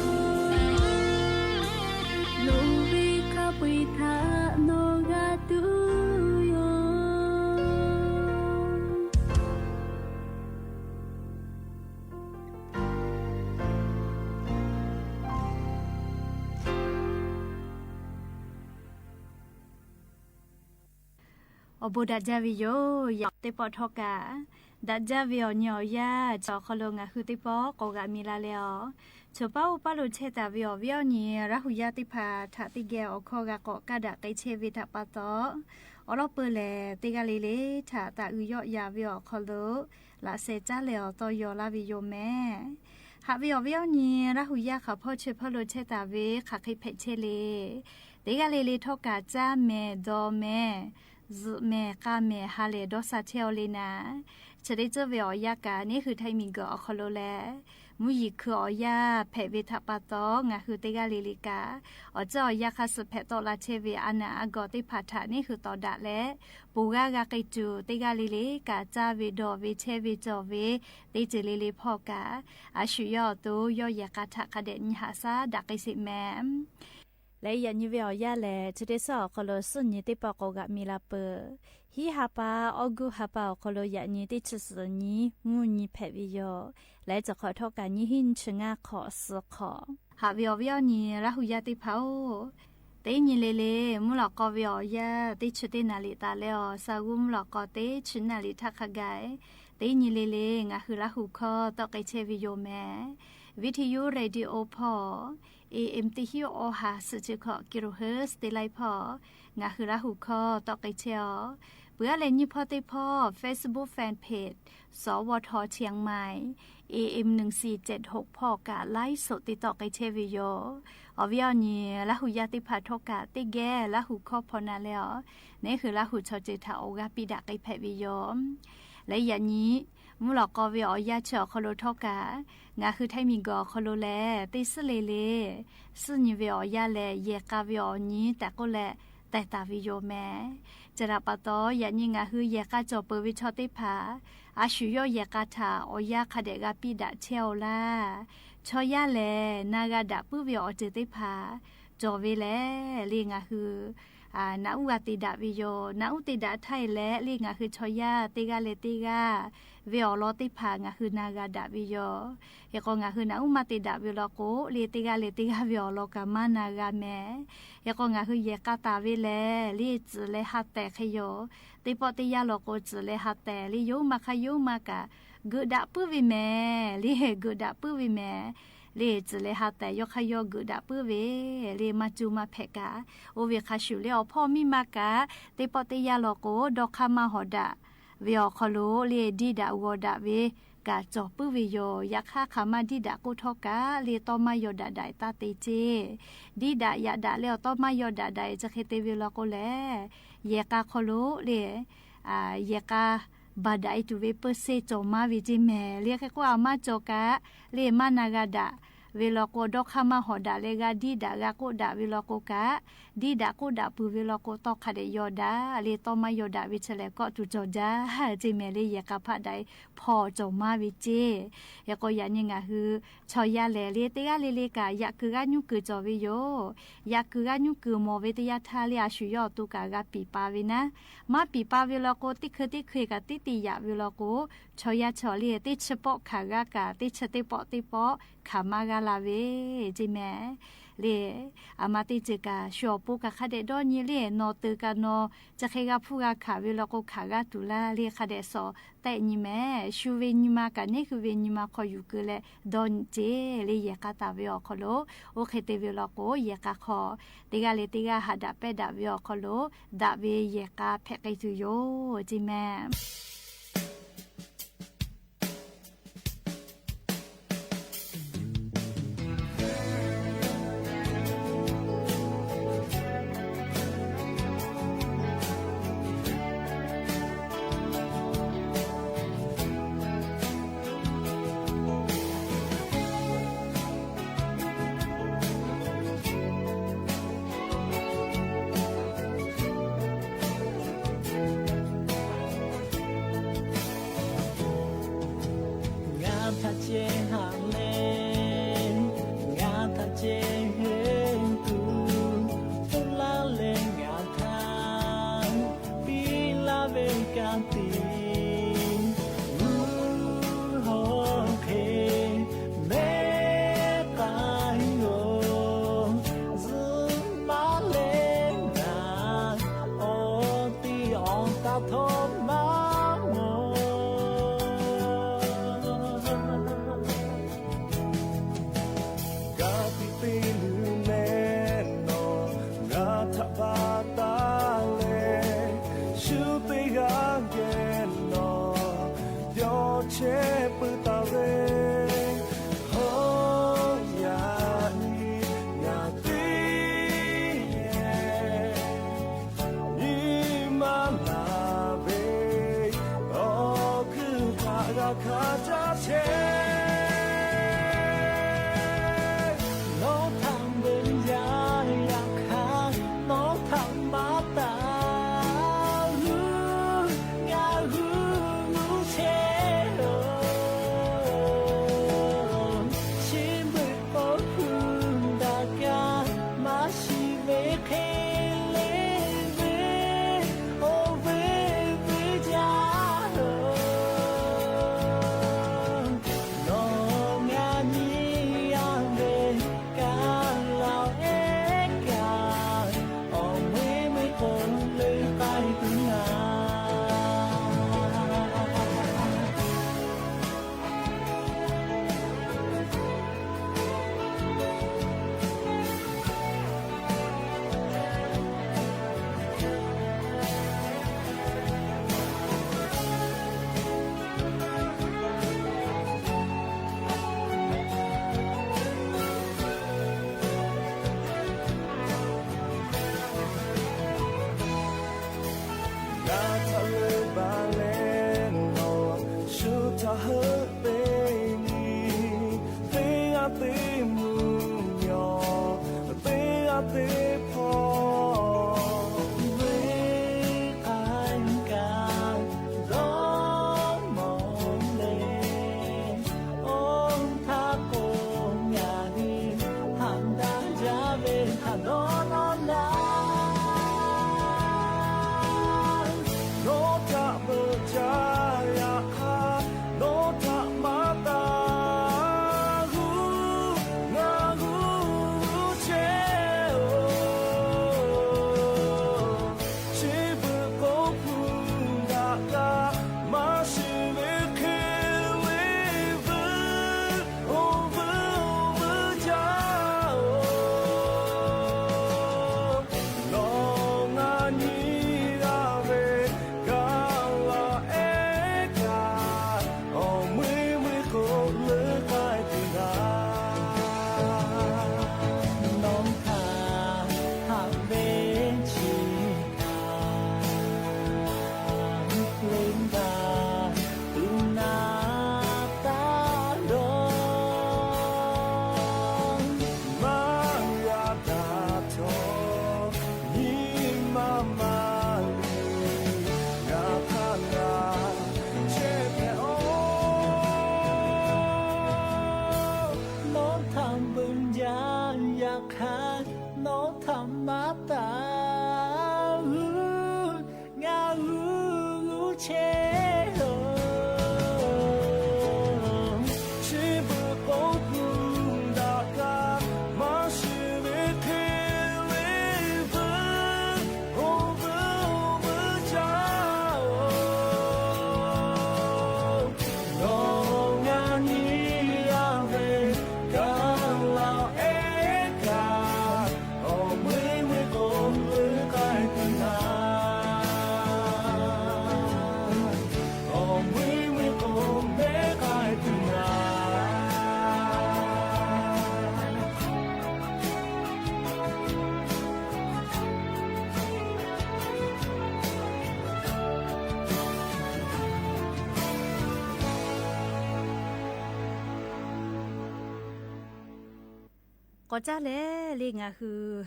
Loꞈ ve hk'a peu-eˬ htaꞈ nawˬ g'a tuˬ yoˬ. Awˬ bon daꞈ jaˇ ve yoˬ. Yaꞈ teˇ pawˆ htawˇ kaꞈ, daꞈ jaˇ ve awˬ nyi awˬ yanˇ chi awˬ hk'aw lo ngaˬ hui teˇ pawˆ k'awꞈ g'aꞈ mi la leh, awˬ, chaw paˉ oˇ paˉ lo chehˇ taˍ ve awˬ viˉ awˬ nyi Laˇ hu yaˇ teˇ hpaˍ htaꞈ teˇ geh awˬ hkawˇ g'a k'awꞈ kaˇ daꞈ k'ai chehˇ ve htaꞈ pa taw, awˬ lawn peuˬ lehˬ teˇ g'aˇ le le htaꞈ taˍ uiˍ yawˆ yan ve awˬ hk'aw lo laꞈ sheh caˉ leh awˬ tawˇ yaw laˇ ve yoˬ mehˍ. Haꞈ ve awˬ viˉ awˬ nyi Laˇ hu yaˇ hk'aˬ hpawˇ chi hpawˇ lo chehˇ taˍ ve hk'aˬ hk'e hpehꞈ chehˇ le. Teˇ g'aˇ le le htawˇ kaꞈ caˇ mehˍ dawˬ mehˍ, zuhꞈ mehˍ k'a mehˍ ha lehˬ dawˇ sha chehˇ-aw le naˍ. Chi teˇ ceuˬ ve awˬ yanˇ kaꞈ neˇ hui htaiˇ miˬguiˬ awˬ hk'aw lo leh, mvuhˇ yeˬ hkui awˬ yanˇ hpehꞈ ve htaꞈ pa taw ngaˬ hui teˇ g'aˇ le le kaꞈ, awˬ ceuˬ awˬ yanˇ hk'a suh hpehꞈ tawˆ la chehˇ ve a naˬ a gawˬ teˇ hpaˍ htaꞈ neˇ hui tawˍ daꞈ leh, ponˬ g'aˇ g'a k'ai tuˬ teˇ g'aˇ le le kaꞈ caˇ ve dawˬ ve chehˇ ve cawˬ ve teˇ ceuˬ le le hpawˇ kaꞈ, a shu yawˇ awˬ to yawˇ yehˬ k'a htaꞈ hk'a dehꞈ nyi haꞈ shaˉ daꞈ k'ai sheˍ mehˍ. Leh yaꞈ nyi ve awˬ yanˇ lehˬ, chi teˇ suhˉ awˬ hk'aw lo suhˉ nyi teˇ pawˆ k'awꞈ g'aꞈ mi la peuˬ. Hiˉ ha pa, August ha pa awˬ hk'aw lo yaꞈ nyi teˇ chi suhˍ nyi mvuhˇ nyi hpehꞈ ve yoˬ. Leh chi hk'awꞈ htawˇ kaꞈ nyiˇ hinˉ nyiˇ chi ngaˇ hk'awꞈ suhˍ hk'awꞈ, haꞈ ve awˬ viˉ awˬ nyi Laˇ hu yaˇ teˇ hpaˍ-oˬ, teˇ nyi le le mvuhˇ lawꞈ k'aw ve awˬ yanˇ teˇ chi teˇ naˍ riˍ taˍ leh awˬ, sa g'uˇ mvuhˇ lawꞈ k'aw teˇ chi naˍ riˍ htaˇ hk'a gaˬ, teˇ nyi le le ngaˬ hui Laˇ hu hkawˇ tawˆ k'ai chehˇ ve yoˬ mehˍ. Viˇthuˇ radio hpawˇ, A M teˇ hinˉ awˬ ha suhˍ chi hkawꞈ kilohertz teˇ laiˉ hpawˇ ngaˬ hui Laˇ hu hkawˇ tawˆ k'ai chehˇ-aw. Peuˬ-a leh nyiˇ hpawˇ teˇ hpawˇ Facebook fan page สวท เชียงใหม่ A M หนึ่งสี่เจ็ดหก hpawˇ kaꞈ ไลฟ์สด te tawˆ k'ai chehˇ ve yoˬ. Awˬ viˉ awˬ nyi Laˇ hu yaˇ teˇ hpaˍ htawˇ kaꞈ teˇ geh Laˇ hu hkawˇ hpaw na leh awˬ, neˇ hui Laˇ hu chaw ceuˬ htaꞈ awˬ g'aˇ piˇ daꞈ k'ai hpehꞈ ve yoˬ. Leh yaꞈ nyi mvuhˇ lawꞈ k'aw ve awˬ yanˇ chi awˬ hk'aw lo htawˇ kaꞈ, ngaˬ hui htaiˇ miˬguiˬ awˬ hk'aw lo lehˬ teˇ suhˉ le le suhˉ nyi ve awˬ yanˇ lehˬ, yehˬ k'a ve awˬ nyi tehꞈ k'oˆ leh teh taˍ ve yoˬ mehˍ. Chi htaꞈ pa taw, yaꞈ nyi ngaˬ hui yehˬ k'a cawˬ peuˬ ve chaw teˇ hpaˍ, a shu yawˇ yehˬ k'a htaꞈ awˬ yanˇ hk'a dehꞈ g'a piˇ daꞈ chehˇ-aw laˇ. Chaw yaˇ lehˬ na g'a daꞈ puiˉ ve awˬ ceuˬ teˇ hpaˍ cawˬ ve lehˬ le ngaˬ hui naꞈ uˉ g'a te daꞈ ve yoˬ. Naꞈ uˉ te daꞈ htaˇ e leh le ngaˬ hui chaw yaˇ teˇ g'aˇ leh teˇ g'aˇ ve awˬ lawn teˇ hpaˍ ngaˬ hui na g'a daꞈ ve yoˬ. Hk'e k'o ngaˬ hui naꞈ uˉ maˇ te daꞈ ve law k'o le teˇ g'aˇ leh teˇ g'aˇ ve awˬ lawn kaꞈ maˇ na g'a mehˍ. Hk'e k'o ngaˬ hui yehˬ k'a taˍ ve lehˬ le tcuhˍ leh ha tehˍ hk'e yoˬ. Teˇ pawˆ teˇ yanˇ law k'o tcuhˍ leh ha tehˍ le yawˇ maˇ hk'aˇ yawˇ maˇ kaꞈ geuꞈ daꞈ puiˉ ve mehˍ le, geuꞈ daꞈ puiˉ ve mehˍ. Le tcuhˍ leh ha tehˍ yawˇ hk'aˇ yawˇ geuꞈ daꞈ puiˉ ve le maˇ cuˇ maˇ hpehꞈ kaꞈ. Oˇ ve hk'a shuˍ le awˬ hpawˇ miˇ ma kaꞈ teˇ pawˆ teˇ yanˇ law k'o dawˇ hk'aˇ maˇ hawˍ daꞈ ve awˬ hk'aw lo le diˇ daꞈ g'aw daꞈ ve kaꞈ cawˬ puiˉ ve yoˬ. Yaꞈ hk'aˇ hk'aˬ ma diˇ daꞈ k'oˆ htawˇ kaꞈ le tawˇ maˇ yaw daꞈ daꞈ taˇ te ceˇ. Diˇ daꞈ yaꞈ daꞈ leh awˬ tawˇ maˇ yaw daꞈ daꞈ e chi hk'e te ve law k'o lehˬ, yehˬ k'a hk'aw lo le yehˬ k'a baˬ daꞈ e tuˬ ve peu se cawˬ maˇ ve ceˇ mehˍ. Le hk'e k'o a maˇ cawˬ kaꞈ le maˇ na g'a daꞈ ve law k'o dawˇ hk'aˇ maˇ hawˍ daꞈ leh g'a diˇ daꞈ g'a k'oˆ daꞈ ve law k'o kaꞈ, diˇ daꞈ k'oˆ daꞈ peuˬ ve law k'o tawˇ hk'a dehꞈ yaw daꞈ le tawˇ maˇ yaw daꞈ ve chi lehˬ kawˆ tuˬ cawˬ jaˇ ceˇ mehˍ. Le yehˬ k'a hpaˆ daꞈ e hpawˇ cawˬ maˇ ve ceˇ. Hk'e k'o yaꞈ nyi ngaˬ hui chaw yaˇ lehˬ le teˇ g'aˇ le le kaꞈ yaꞈ kuiˬ g'aˇ nyuˇ kuiˬ cawˬ ve yoˬ. Yaꞈ kuiˬ g'aˇ nyuˇ kuiˬ mawˬ ve teˇ yanˇ htaˇ le a shu yawˇ awˬ to kaꞈ g'a piˍ pa ve naˉ. Maˇ piˍ pa ve law k'o teˇ hkui teˇ hkui kaꞈ tiˉ te yaꞈ ve law k'o, chaw yaˇ chaw le teˇ chi pawˆ hkanˍ g'aˇ kaꞈ teˇ chi teˇ pawˆ teˇ pawˆ hkanˍ maˇ g'aˇ la ve ceˇ mehˍ. Le a ma teˇ ceuˬ kaꞈ shu awˬ pon kaꞈ hk'a dehꞈ dawˇ nyi le nawˬ teuˬ kaꞈ nawˬ chi hk'e g'a hpuˇ g'a hkanˍ ve law k'o hkanˍ g'aˇ tuˬ laˇ le hk'a dehꞈ sawˍ tehˆ nyi mehˍ. Shu ve nyi ma kaꞈ neˇ hui ve nyi ma hk'aw yuˬ keu leh dawˇ nyi ceˇ le yehˬ k'a taˍ ve awˬ hk'aw lo. Oˇ hk'e te ve law k'o yehˬ k'a hk'aw teˇ g'aˇ leh teˇ g'aˇ haꞈ daꞈ pehˇ daꞈ ve awˬ hk'aw lo daꞈ ve yehˬ k'a hpehꞈ k'ai tuˬ yoˬ ceˇ mehˍ. Ngaˬ htaꞈ ceh haꞈ leh, ngaˬ htaꞈ ceh heuˆ tuˬ, hpfuhˆ laˇ leh ngaˬ htaꞈ piˇ laˇ ve ka tiꞈ, uˉ hawˉ hk'e mehˉ k'ai yoˬ. Zuhꞈ maˇ leh ngaˬ awˬ tiꞈ awˬ taˇ htawˇ maˇ mawˬ. Ka tiꞈ te luˬ leh nawˬ ngaˬ htaꞈ pa taˇ leh, shu teˇ g'aˇ geh nawˬ yawˇ chehˇ peuˬ taˍ ve, hawˉ yaꞈ nyi ngaˬ teˇ nyi maˇ laˬ ve, awˬ hkuiˉ htaꞈ g'a hkanˍ caˇ chehˇ. Nawˬ htaꞈ beuꞈ yaˇ yaꞈ hk'aˇ, nawˬ htaꞈ maˇ taˍ luˬ, ngaˬ hui g'uˇ chehˇ loˬ. Chi beuꞈ k'o hu daꞈ kaꞈ maˇ shiˍ ve hk'e le ve, oˇ ve ve jaˇ loˬ. Nawˬ ngaˬ nyi a ve kaꞈ laˬ ehˉ kaꞈ, awˬ mui mui k'o leuˆ k'ai tuˬ ngaˬ G'a htaꞈ leuˆ baˬ leh nawˬ shu htaꞈ heuˆ teˇ nyi, teˇ g'aˇ teˇ mvuhˇ miˬ, teˇ g'aˇ teˇ hpawˇ, venˇ k'ai kaꞈ dawˇ mawˬ leh, oˇ htaˇ k'o ngaˬ hui haꞈ daꞈ jaˇ ve htaꞈ dawˇ nawˇ laˇ. chehˇ-oˬ. Chi beuꞈ k'oˆ tuˬ daꞈ kaꞈ maˇ shiˍ ve hk'e ve veuˇ, oˇ veuˇ oˇ veuˇ caˇ-oˬ. Nawˬ ngaˬ nyi yaˇ ve kaꞈ laˬ ehˉ kaꞈ, awˬ meuˇ meuˇ k'o meuˇ k'ai tuˬ naˍ, awˬ meuˇ meuˇ k'o meuˇ k'ai tuˬ naˍ. K'awꞈ caˇ leh le ngaˬ hui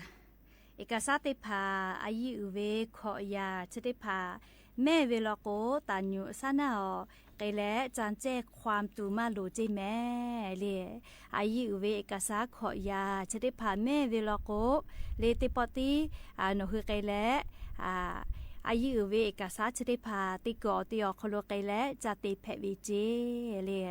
เอกสาร teˇ hpaˍ a yiˇ uiˍ ve hkawꞈ yaꞈ chi teˇ hpaˍ mehˇ ve law k'o, taˍ nyuꞈ saˉ naˉ awˬ k'e leh ca cehˇ hk'aw tuˬ maˇ loˍ ceˇ mehˍ le. A yiˇ uiˍ ve เอกสาร hkawꞈ yaꞈ chi teˇ hpaˍ mehˇ ve law k'o, le teˇ pawˆ tiˉ nawˬ hui k'e leh a yiˇ uiˍ ve เอกสาร chi teˇ hpaˍ te kuiˬ awˬ te awˬ hk'aw lo k'e leh ca te hpehꞈ ve ceˇ le.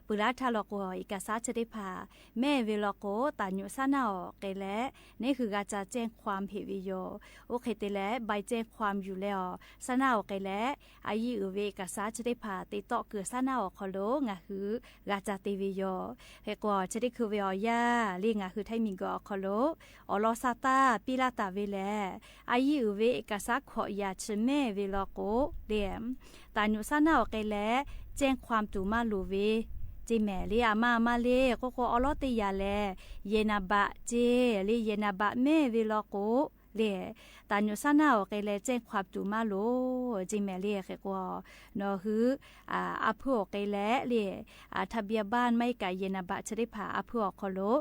Peuˬ laˇ htaˇ law k'o, เอกสาร chi teˇ hpaˍ mehˇ ve law k'o, taˍ nyuꞈ saˉ naˉ awˬ k'e leh neˇ hui g'a ca cehˇ hk'aw hpeꞈ ve yoˬ. Oˇ hk'e te leh ใบแจ้งความ yuˬ leh awˬ saˉ naˉ awˬ k'e leh a yiˇ uiˍ ve เอกสาร chi teˇ hpaˍ te tawˆ kuiˬ saˉ naˉ awˬ hk'aw lo ngaˬ hui g'a ca te ve yoˬ. Hk'e k'o, chi teˇ hkui ve awˬ yanˇ le ngaˬ hui Htaiˇ miˬguiˬ awˬ hk'aw lo awˬ lawn sa taˇ piˇ laˇ taˍ ve lehˬ, a yiˇ uiˍ ve เอกสาร hkawꞈ yaꞈ chi mehˇ ve law k'o le, taˍ nyuꞈ saˉ naˉ awˬ k'e leh cehˇ hk'aw tuˬ maˇ loˍ ve ceˇ mehˍ le. A ma a ma le k'oˆ k'o, awˬ lawn teˇ yanˇ lehˬ yehˬ naˍ baꞈ ceˇ le. Yehˬ naˍ baꞈ mehˇ ve law k'o le, taˍ nyuꞈ saˉ naˉ awˬ k'e leh cehˇ hk'aw tuˬ maˇ loˍ ceˇ mehˍ le. Hk'e k'o, nawˬ hui a hpuiˇ awˬ k'e leh le, ทะเบียนบ้าน maˇ heˆ kaꞈ yehˬ naˍ baꞈ chi teˇ hpaˍ a hpuiˇ awˬ hk'aw lo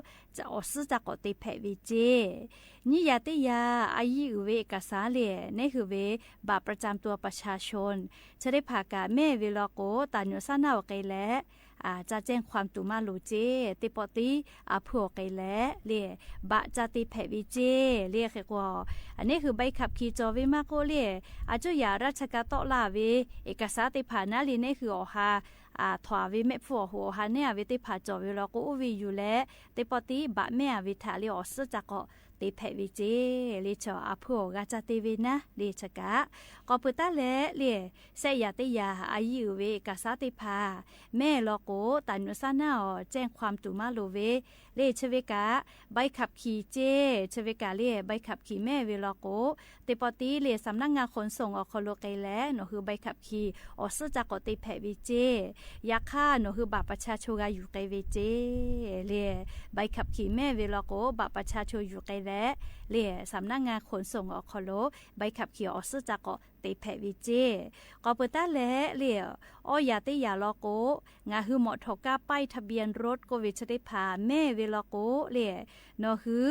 awˬ suhˉ ca k'awꞈ te hpehꞈ ve ceˇ. Nyiˇ yaꞈ teˇ yaꞈ a yiˇ uiˍ ve เอกสาร le, neˇ hui ve บัตรประจำตัวประชาชน chi teˇ hpaˍ kaꞈ mehˇ ve law k'o, taˍ nyuꞈ saˉ naˉ awˬ k'e leh ca cehˇ hk'aw tuˬ maˇ loˍ ceˇ. Teˇ pawˆ tiˉ a hpuiˇ awˬ k'e leh le, บัตร ca te hpehꞈ ve ceˇ le. Hk'e k'o, neˇ hui ใบขับขี่ cawˬ ve maˇ k'oˆ le, a cuˇ yaꞈ ราชการ tawˆ laˇ ve เอกสาร teˇ hpaˍ naˉ le neˇ hui awˬ ha htawnˍ ve mehˆ hpfuhˇ awˬ hoꞈ awˬ ha neˉ a ve teˇ hpaˍ cawˬ ve law k'o, oˇ ve yuˬ leh teˇ pawˆ tiˉ บัตร mehˇ a ve htaꞈ le awˬ suhˉ ca k'awꞈ te hpehꞈ ve ceˇ le. Chaw a hpuiˇ awˬ g'a ca te ve naˉ le chi kaꞈ. K'awꞈ peuˬ taˉ leh le, shehˆ yaꞈ teˇ yaꞈ a yiˇ uiˍ ve เอกสาร teˇ hpaˍ mehˇ law k'o, taˍ nyuꞈ saˉ naˉ awˬ cehˇ hk'aw tuˬ maˇ loˍ ve le. Chi ve kaꞈ ใบขับขี่ ceˇ. Chi ve kaꞈ le ใบขับขี่ mehˇ ve law k'o, teˇ pawˆ tiˉ le สำนักงานขนส่ง awˬ hk'aw lo k'e leh nawˬ hui ใบขับขี่ awˬ suhˉ ca k'awꞈ te hpehꞈ ve ceˇ. Yaꞈ hk'aˇ nawˬ hui บัตรประชาชน g'a yuˬ k'ai ve ceˇ le. ใบขับขี่ mehˇ ve law k'o, บัตรประชาชน yuˬ k'ai leh le สำนักงานขนส่ง awˬ hk'aw lo ใบขับขี่ awˬ suhˉ ca k'awꞈ te hpehꞈ ve ceˇ. K'awꞈ peuˬ taˉ leh le, awˇ yaꞈ teˇ yaꞈ law k'o, ngaˬ hui มอเตอร์ไซค์ ป้ายทะเบียนรถ k'oˆ ve chi teˇ hpaˍ mehˇ ve law k'o le, nawˬ hui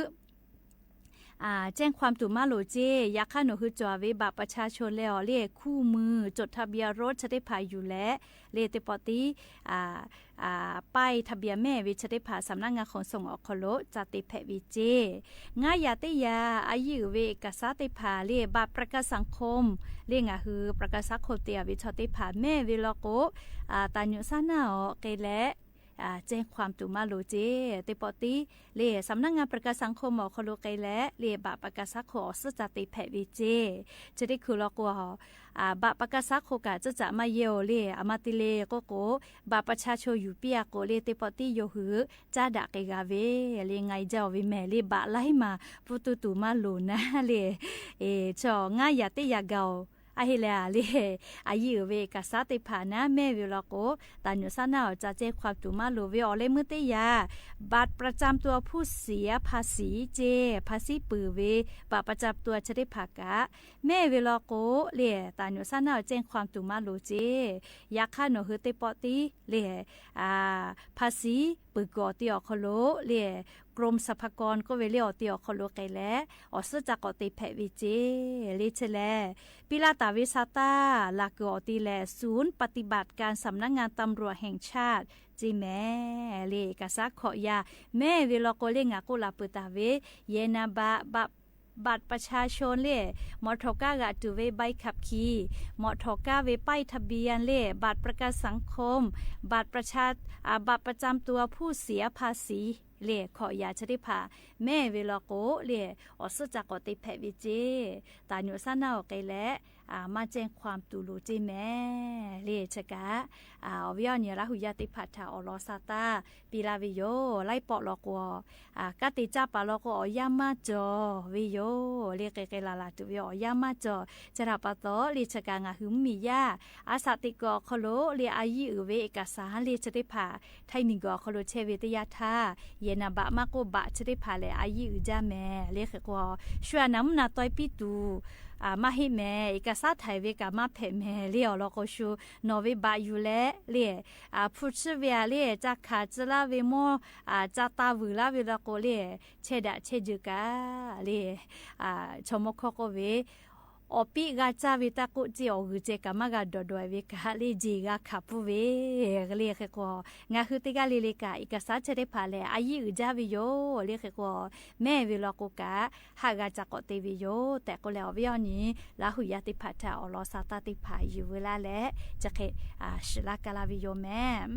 cehˇ hk'aw tuˬ maˇ loˍ ceˇ. Yaꞈ hk'aˇ nawˬ hui cawˬ ve บัตรประชาชน leh awˬ le คู่มือจดทะเบียนรถ chi teˇ hpaˍ yuˬ leh le teˇ pawˆ tiˉ ป้ายทะเบียน mehˇ ve chi teˇ hpaˍ สำนักงานขนส่ง awˬ hk'aw lo ca te hpehꞈ ve ceˇ. Ngaˇ yaꞈ teˇ yaꞈ a yiˇ uiˍ ve เอกสาร teˇ hpaˍ le บัตรประกันสังคม le ngaˬ hui ประกันสังคม te a ve chaw teˇ hpaˍ mehˇ ve law k'o, taˍ nyuꞈ saˉ naˉ awˬ k'e leh cehˇ hk'aw tuˬ maˇ loˍ ceˇ. Teˇ pawˆ tiˉ le สำนักงานประกันสังคม awˬ hk'aw lo k'e leh le บัตรประกันสังคม awˬ suhˉ ca te hpehꞈ ve ceˇ. Chi teˇ hkui law k'o, บัตรประกันสังคม kaꞈ caˇ caꞈ maˇ yehˇ oˬ le. A ma te le k'oˆ k'o, บัตรประชาชน yuˬ piˇ a k'o le teˇ pawˆ tiˉ yawˇ hui caˇ daꞈ k'ai g'a ve le. Ngaˬ jaˇ oˬ ve mehˍ le บัตร laiˉ maˬ pfuhˇ tuˬ tuˬ maˇ loˍ naˉ le. Chaw ngaˇ yaꞈ teˇ yaꞈ gaˬ oˬ. A heˆ leh a le, a yiˇ uiˍ ve เอกสาร teˇ hpaˍ naˉ mehˇ ve law k'o, taˍ nyuꞈ saˉ naˉ awˬ ca cehˇ hk'aw tuˬ maˇ loˍ ve awˬ leh meuˇ teˇ yaꞈ บัตรประจำตัวผู้เสียภาษี ceˇ. ภาษี peuˬ ve บัตรประจำตัว chi teˇ hpaˍ kaꞈ mehˇ ve law k'o le, taˍ nyuꞈ saˉ naˉ awˬ cehˇ hk'aw tuˬ maˇ loˍ ceˇ. Yaꞈ hk'aˇ nawˬ hui teˇ pawˆ tiˉ le ภาษี peuˬ kuiˬ awˬ te awˬ hk'aw lo le กรมสรรพากร k'oˆ ve le awˬ te awˬ hk'aw lo k'e leh awˬ suhˉ ca k'awꞈ te hpehꞈ ve ceˇ le. Chi lehˬ, piˇ laˇ taˍ ve sa taˇ laˬ kuiˬ awˬ te lehˬ ศูนย์ปฏิบัติการสำนักงานตำรวจแห่งชาติ ceˇ mehˍ le. เอกสาร hkawꞈ yaꞈ mehˇ ve law k'o le ngaˬ k'oˆ laˬ peuˬ taˍ ve yehˬ naˍ baꞈ บัตร บัตรประชาชน le, มอเตอร์ไซค์ g'a tuˬ ve ใบขับขี่, มอเตอร์ไซค์ ve ป้ายทะเบียน le, บัตรประกันสังคม, บัตรประชา บัตรประจำตัวผู้เสียภาษี le, hkawꞈ yaꞈ chi teˇ hpaˍ mehˇ ve law k'o le, awˬ suhˉ ca k'awꞈ te hpehꞈ ve ceˇ. ตำรวจ สน.โอเค leh maˇ แจ้งความ tuˬ loˍ ceˇ mehˍ le. Chi kaꞈ awˬ viˉ awˬ nyi Laˇ hu yaˇ teˇ hpaˍ htaꞈ awˬ lawn sha taˇ piˇ laˇ ve yoˬ. Laiˉ pawˆ law k'o, kanˉ te caˇ paˍ law k'o awˬ yanˇ maˇ cawˬ ve yoˬ le. Hk'e hk'e laˬ laˬ tuˬ ve awˬ yanˇ maˇ cawˬ. Chi htaꞈ pa taw le, chi kaꞈ ngaˬ hui mvuhˇmiˬ yaˇ aˉ shaꞈ teꞈ kuiˬ awˬ hk'aw lo le, a yiˇ uiˍ ve เอกสาร le chi teˇ hpaˍ Htaiˇ miˬguiˬ awˬ hk'aw lo chehˇ ve teˇ yanˇ htaˇ, yehˬ naˍ baꞈ maˇ k'oˆ baꞈ chi teˇ hpaˍ lehˬ a yiˇ uiˍ jaˇ mehˍ le. Hk'e k'o, shu aꞈ naˍ mvuhˇ naˍ taweh piˇ tuˬ maˇ heˆ mehˍ, เอกสาร htaiˍ ve kaꞈ maˇ hpehꞈ mehˍ le. Awˬ lawn k'o, shu nawˬ ve baꞈ yuˬ leh le, hpu chiˇ ve a le, ca hkanˍ tcuh laˇ ve mawˇ, ca taˍ vuiˬ laˇ ve law k'o le, chehˇ daꞈ chehˇ jeuˬ kaꞈ le, chaw mawˇ hkawˇ k'oˆ ve, awˬ piˆ g'a caˇ ve taˇ k'oˆ ceˇ, awˬ g'uiˬ ceh kaꞈ maˇ g'a dawˬ dawˬ ve kaꞈ le, jeˬ g'a hkanˍ pfuhˇ ve le. Hk'e k'o, ngaˬ hui teˇ g'aˇ le le kaꞈ เอกสาร chi teˇ hpaˍ lehˬ a yiˇ uiˍ jaˇ ve yoˬ le. Hk'e k'o, mehˇ ve law k'o kaꞈ haˆ g'a ca k'awꞈ te ve yoˬ tehꞈ k'oˆ leh, awˬ viˉ awˬ nyi Laˇ hu yaˇ teˇ hpaˍ htaꞈ awˬ lawn sha taˇ teˇ hpaˍ yuˬ veu laˇ leh, chi hk'e shiˍ laˇ kaˇ laˇ ve yoˬ mehˍ.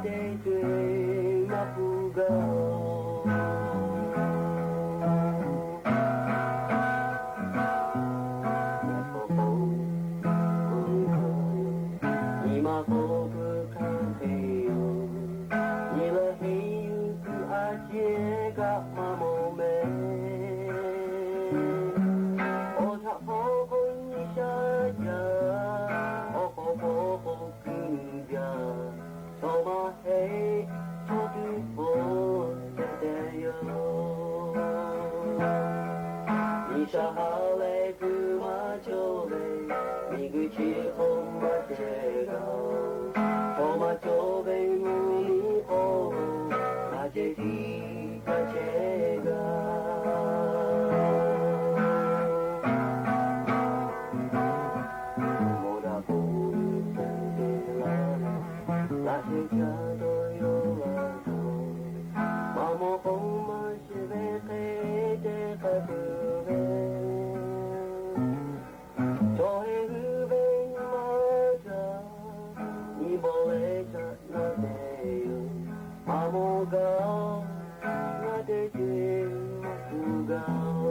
teˇ co-e maˇ puˬ gaˇ-oˬ. Yaꞈ hk'aˇ k'oˆ, nyi ma k'oˆ peuˬ hk'a hk'e yoˬ. Nyi leh henˇ yuˬ kuiˬ a ciˉ kaꞈ maˇ mawˬ mehˍ. Awˬ htaꞈ hpawˇ k'o nyi shaˉ jaˇ, awˬ hk'aw hpawˇ k'o kuiˬ jaˇ. Chaw maˇ heˆ, chaw tuˬ hpaw tehꞈ tehꞈ yoˬ. G'uiˬsha ha lehˬ kuiˬ maˇ cawˬ ve, miˬguiˬ chi hk'oˆ maˇ ceh g'a-oˬ. Chaw maˇ cawˬ ve mvuhˇ miˬ hk'oˆ, maˇ ceh tiˉ ca ceh g'a. Mawˬ daꞈ k'o, te te la, laꞈ sheh caˇ dawˇ yawˇ la taˍ-oˬ. Maˇ mawˬ k'o, maˇ shehˍ ve hk'e te k'ai peuˬ ve. Chaw heˆ hui ve nyi ma htaꞈ nyi bawˬ leh caꞈ na te yoˬ. Maˇ mawˬ gaˇ, ngaˬ teˇ ceuˬ maˇ puˬ gaˇ-oˬ.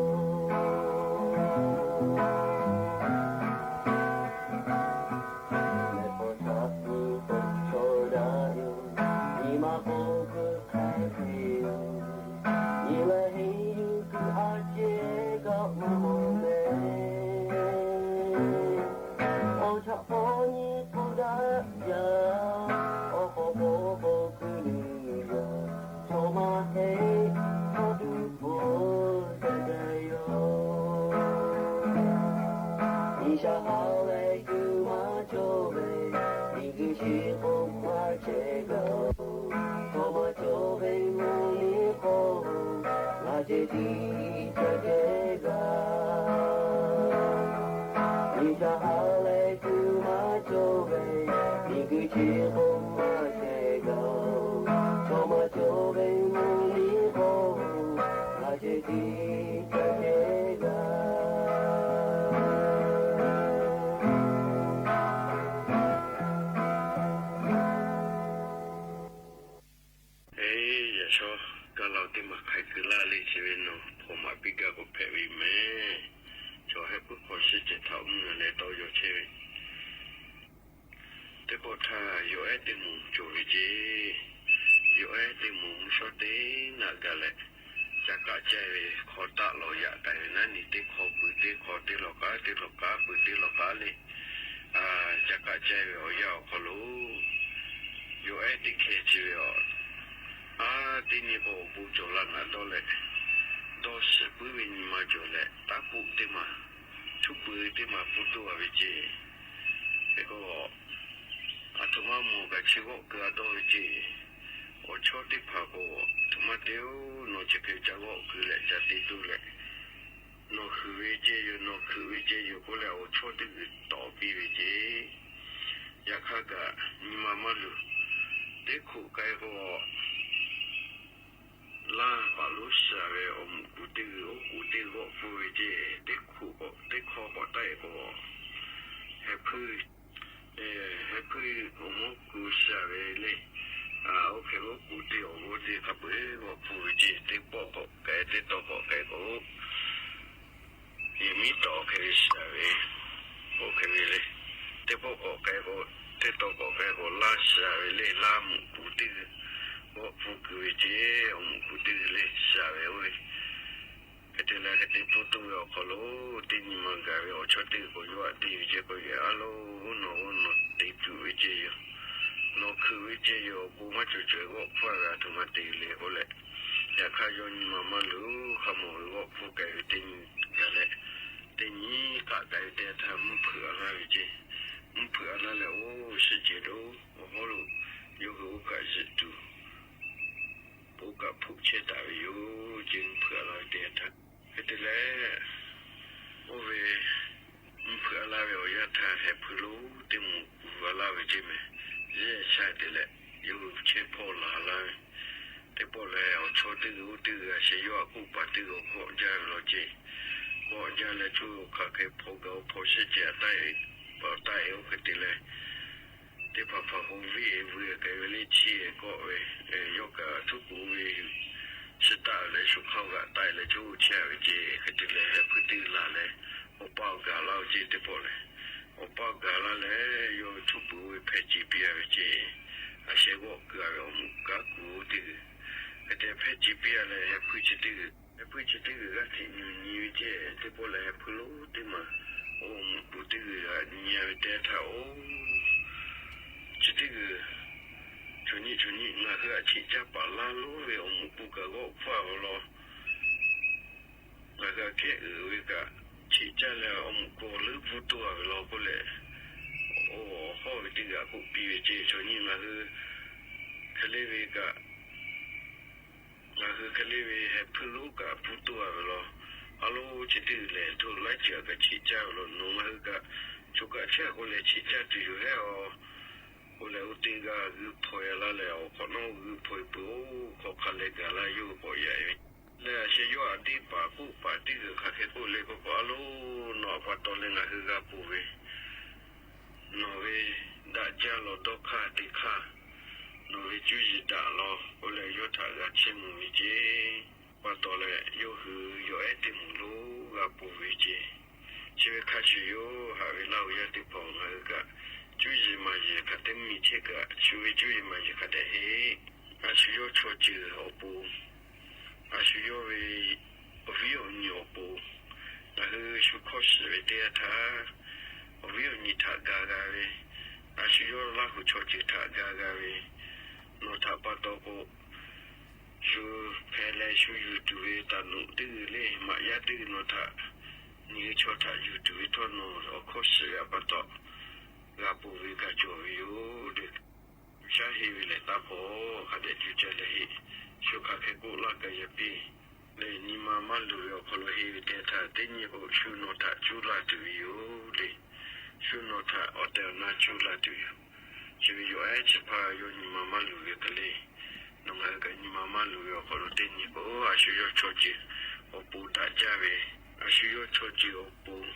Mehˬ hpawˇ htaꞈ nyi k'o chaw daꞈ yoˬ. Nyi ma k'oˆ peuˬ hk'a hk'e yoˬ. Nyi leh henˇ yuˬ kuiˬ a ciˉ kaꞈ maˇ mawˬ mehˍ. Awˬ htaꞈ hpawˇ nyi k'oˆ daꞈ jaˇ, awˬ hk'aw hpawˇ k'o kuiˬ nuˇ jaˇ. Chaw maˇ heˆ, chaw tuˬ hpaw tehꞈ tehꞈ yoˬ. G'uiˬsha ha lehˬ kuiˬ maˇ cawˬ ve, miˬguiˬ chi hk'oˆ maˇ ceh g'a-oˬ. Chaw maˇ cawˬ ve mvuhˇ miˬ hk'oˆ, maˇ ceh tiˉ ca ceh g'a. G'uiˬsha ha lehˬ kuiˬ maˇ cawˬ ve, miˬguiˬ chi hk'oˆ maˇ ceh g'a-oˬ. Chaw maˇ cawˬ ve mvuhˇ miˬ hk'oˆ, maˇ ceh tiˉ ca ceh g'a. Eˬ, yaꞈ shawˉ gaˇ la teˇ maˬ hk'ai keu laˇ le, chi ve nawˬ hpawnˬ maˍ piˇ gaˇ k'o hpehꞈ ve mehˍ. Chaw heh puiˉ hk'aw shiˉ ceh htaꞈ mvuhˇ naw leh tawˇ yaw chehˇ ve. Teˇ pawˆ htaˇ, yawˬ ehˉ teˇ moˍ cawˬ ve ceˇ. Yawˬ ehˉ teˇ moˍ mvuhˇ shawˉ teˇ naꞈ gaˬ leh, ca kaꞈ caiˇ ve hk'aw taˆ lawˬ yaꞈ k'ai ve naˉ, nyi teˇ hk'aw pui teˇ hk'aw, teˇ lawˬ k'aˉ teˇ lawˬ k'aˉ pui teˇ lawˬ k'aˉ le. Ca kaꞈ caiˇ ve awˬ yanˇ awˬ hk'aw lo, yawˬ ehˉ teˇ hkeh chi ve aˬ, a, teˇ nyi k'o awˬ bon cawˬ laˇ naꞈ dawˇ leh, dawˇ shiˍ puiˉ ve nyi ma cawˬ leh, taˉ k'oˆ teˇ maˬ, htuˉ pui teˇ maˬ pfuhˇ toˇ a ve ceˇ. Hk'e k'o, aˬ htoꞈ ma mawˬ kaꞈ chi g'awˆ keu a dawˇ ve ceˇ. Awˬ chawˇ teˇ hpaˍ k'o, aˬ htoꞈ ma te-oˬ, nawˬ chi hk'e ca g'awˆ keu leh ca te tuˬ leh, nawˬ huiˍ ve ceˇ yoˬ, nawˬ hkeuꞈ ve ceˇ yoˬ k'oˆ leh awˬ chawˇ teˇ g'uiˬ tawˍ piˇ ve ceˇ. Yaꞈ hk'aˇ kaꞈ nyi ma maˇ luˬ. Teˇ hk'oꞈ k'ai k'o, laˇ paˍ lonˉ shaˍ ve awˬ muꞈ kuˬ teˇ g'uiˬ oˉ k'oˍ teˇ g'awˆ pfuhˇ ve ceˇ. Teˇ hk'oꞈ k'awꞈ teˇ hkawˇ k'awꞈ taˆ-e k'o, heh hpuiˇ, heh hpuiˇ awˬ mawˇ kuˬ shaˍ ve le. Oˇ hk'e oˉ k'oˍ teˇ awˬ g'awˇ teˇ hk'a peu-eˬ g'awˆ pfuhˇ ve ceˇ. Teˇ pawˆ k'awꞈ k'ai, teˇ taw k'awꞈ k'ai k'o, yehˬ miˉ tawˍ hk'e ve shaˍ ve, oˇ hk'e ve le. Teˇ pawˆ k'awꞈ k'ai k'o, teˇ taw k'awꞈ k'ai k'o, laˇ shaˍ ve le, laˇ muꞈ kuˬ teˇ g'uiˬ g'awˆ pfuhˇ kuiˬ ve ceˇ. Awˬ muꞈ kuˬ teˇ g'uiˬ le shaˍ ve oˇ ve. Hk'e te leh hk'e te pfuhˇ toˇ ve awˬ hk'aw lo, teˇ nyi ma gaˬ ve awˬ chawˇ teˇ g'uiˬ k'o, yawˇ aꞈ te ve ceˇ k'o, yehˬ a lo, oˇ nawˬ oˇ nawˬ te tuˬ ve ceˇ yoˬ. Nawˬ hkeuꞈ ve ceˇ yoˬ. Awˬ bon maˇ cawˬ cawˬ g'awˆ pfuhˇ g'a tuˬ maˇ te le k'oˆ leh, yaꞈ hk'aˇ yawˇ nyi ma maˇ luˬ. Hk'a mawˬ ve g'awˆ pfuhˇ k'ai ve teˇ nyi gaˬ leh, teˇ nyi k'aꞈ k'ai ve teˇ yanˇ htaˇ mvuhˇ hpeuꞈ a laˇ ve ceˇ. Mvuhˇ hpeuꞈ a laˇ leh, oˇ shiˍ ceuˬ lo awˬ hawˉ lo yawˇ hui oˇ kaꞈ zuhꞈ tuˬ, oˇ kaꞈ hpeuꞈ chehˇ taˍ ve yoˬ ceˇ. Mvuhˇ hpeuꞈ a laˇ ve teˇ yanˇ htaˇ, hk'e te leh, oˇ ve mvuhˇ hpeuꞈ a laˇ ve awˬ yanˇ htaˇ, heh hpuiˇ lonˉ teˇ moˍ kuˬ a laˇ ve ceˇ mehˍ. Yeˇ sha te leh, yawˇ hui chehˇ hpawˇ la laˇ ve. Teˇ pawˆ lehˬ, awˬ chawˇ teˇ g'uiˬ oˇ teˇ g'uiˬ a sheh yawˇ aꞈ k'oˆ paˍ teˇ g'uiˬ kawˆ jaˇ ve law ceˇ. Kawˆ jaˇ leh, choˇ hk'aˬ hk'e hpaw gaˬ-oˬ, hpaw shehˆ ceh taˆ-e, taˆ-e oˇ hk'e te leh, teˇ hpaˍ hpaˍ k'o, venˇ vuiˬ k'ai ve le, chi kawˆ ve, yawˇ kaꞈ htuˉ puˍ ve, chi taˆ leh shu hk'aˇ g'aꞈ taˆ leh coˇ chehˇ ve ceˇ. Hk'e te leh heh hpuiˇ teˇ laˬ leh, awˬ pa awˬ gaˬ laˇ ve ceˇ. Teˇ pawˆ lehˬ, awˬ pa awˬ gaˬ laˇ leh, yawˇ htuˉ puˍ ve hpehˇ ce piˇ a ve ceˇ. A sheh g'awˆ keu a ve awˬ moˍ kaˉ kuˬ teˇ g'uiˬ, hk'e te hpehˇ ce piˇ a leh, heh hpuiˇ chi teˇ g'uiˬ, heh hpuiˇ chi teˇ g'uiˬ g'aˇ hteꞈ nyi nyi ve ceˇ. Teˇ pawˆ lehˬ, heh hpuiˇ lonˉ teˇ maˬ awˬ moˍ puˍ teˇ g'uiˬ g'aꞈ nyi a ve teˇ htaˇ, oˬ, chi teˇ g'uiˬ, chaw nyi chaw nyi ngaˬ hui aꞈ cheꞈ caˇ paˍ laˇ lonˉ ve awˬ moˍ puˍ kaꞈ g'awˆ hpfuhˇ a ve law. Ngaˬ hui aꞈ kehˉ uiˍ ve kaꞈ cheꞈ caˇ leh awˬ moˍ k'o leuˉ pfuhˇ toˇ a ve law k'oˆ leh, oˬ, hawˇ ve teˇ g'aꞈ k'oˆ piˇ ve ceˇ. Chaw nyi ngaˬ hui hk'e le ve kaꞈ, ngaˬ hui hk'e le ve heh hpuiˇ lonˉ kaꞈ pfuhˇ toˇ a ve law. A lo, chi teˇ g'uiˬ lehˬ, hto laiˉ ceuˬ aꞈ kaꞈ cheꞈ caˇ ve law. Nawˬ ngaˬ hui kaꞈ choˬ kaꞈ chehˇ k'oˆ leh cheꞈ caˇ tuˬ yoˬ hehˉ a. K'oˆ leh, oˇ teˇ g'aˇ g'uiˇ hpaw e laˇ leh, awˬ hk'awꞈ nawˉ g'uiˇ hpaw e peuˬ-oˬ, hk'aw hk'a leh gaˬ laˇ yawˇ hui k'awꞈ yaꞈ ve leh, a sheh yawˇ aꞈ teˇ paˍ k'oˆ paˍ teˇ g'uiˬ hk'aˬ hk'e k'oˆ le k'oˆ k'o, a lo, nawˬ aꞈ pa taw leh ngaˬ hui g'a ponˬ ve, nawˬ ve daꞈ jaˇ law dawˇ hk'aˇ teˇ hk'aˇ, nawˬ ve cuˇ yiˍ daꞈ law k'oˆ leh yawˇ htaꞈ g'a chehˇ mvuh ve ceˇ. Pa taw leh yawˇ hui yawˬ ehˉ teˇ moˍ lonˉ g'a ponˬ ve ceˇ. Chi ve hk'a shuˍ yoˬ. Haꞈ ve laˇ hu yaˇ teˇ hpaˍ, ngaˬ hui kaꞈ cuˇ yiˍ maˍ yiˍ hk'a te miˬ chehˇ kaꞈ, shu ve cuˇ yiˍ maˍ yiˍ hk'a dehꞈ heˆ. A shu yawˇ chaw ceuˬ awˬ pon, a shu yawˇ ve awˬ viˉ awˬ nyi awˬ pon, ngaˬ hui shu hkawˇ shiˍ ve teˇ yanˇ htaˇ, awˬ viˉ awˬ nyi htaꞈ ga g'a ve, a shu yawˇ Laˇ huˍ chaw ceuˬ htaꞈ ga g'a ve, nawˬ htaꞈ pa taw k'o, shu hpeh leh shu yuˬ tuˬ ve taˍ nuꞈ teˇ g'uiˬ le, maꞈ yaˇ teˇ g'uiˬ nawˬ htaꞈ, nyi ve chaw htaꞈ yuˬ tuˬ ve htawˇ nawˬ awˬ hkawˇ shiˍ ve pa taw, g'a ponˬ ve kaꞈ cawˬ ve yoˬ le. Shaˉ heˆ ve lehˬ, taˇ hpaw hk'a dehꞈ cuˇ caˇ leh heˆ. Shu hk'aˬ hk'e k'oˆ laˇ kaꞈ yaꞈ piˇ leh, nyi ma maˇ luˬ ve awˬ hk'aw lo heˆ ve teˇ htaˇ, teˇ nyi k'o shu nawˬ htaꞈ cuˇ la tuˬ ve yoˬ le. Shu nawˬ htaꞈ awˬ tehˬ awˬ na cuˇ la tuˬ yoˬ. Chi ve yawˬ ehˉ chi hpaˇ yawˇ nyi ma maˇ luˬ ve hk'e le. Nawˬ ngaˬ hui kaꞈ nyi ma maˇ luˬ ve awˬ hk'aw lo teˇ nyi k'o, a shu yawˇ chaw ceuˬ awˬ pon daꞈ jaˇ ve, a shu yawˇ chaw ceuˬ awˬ pon,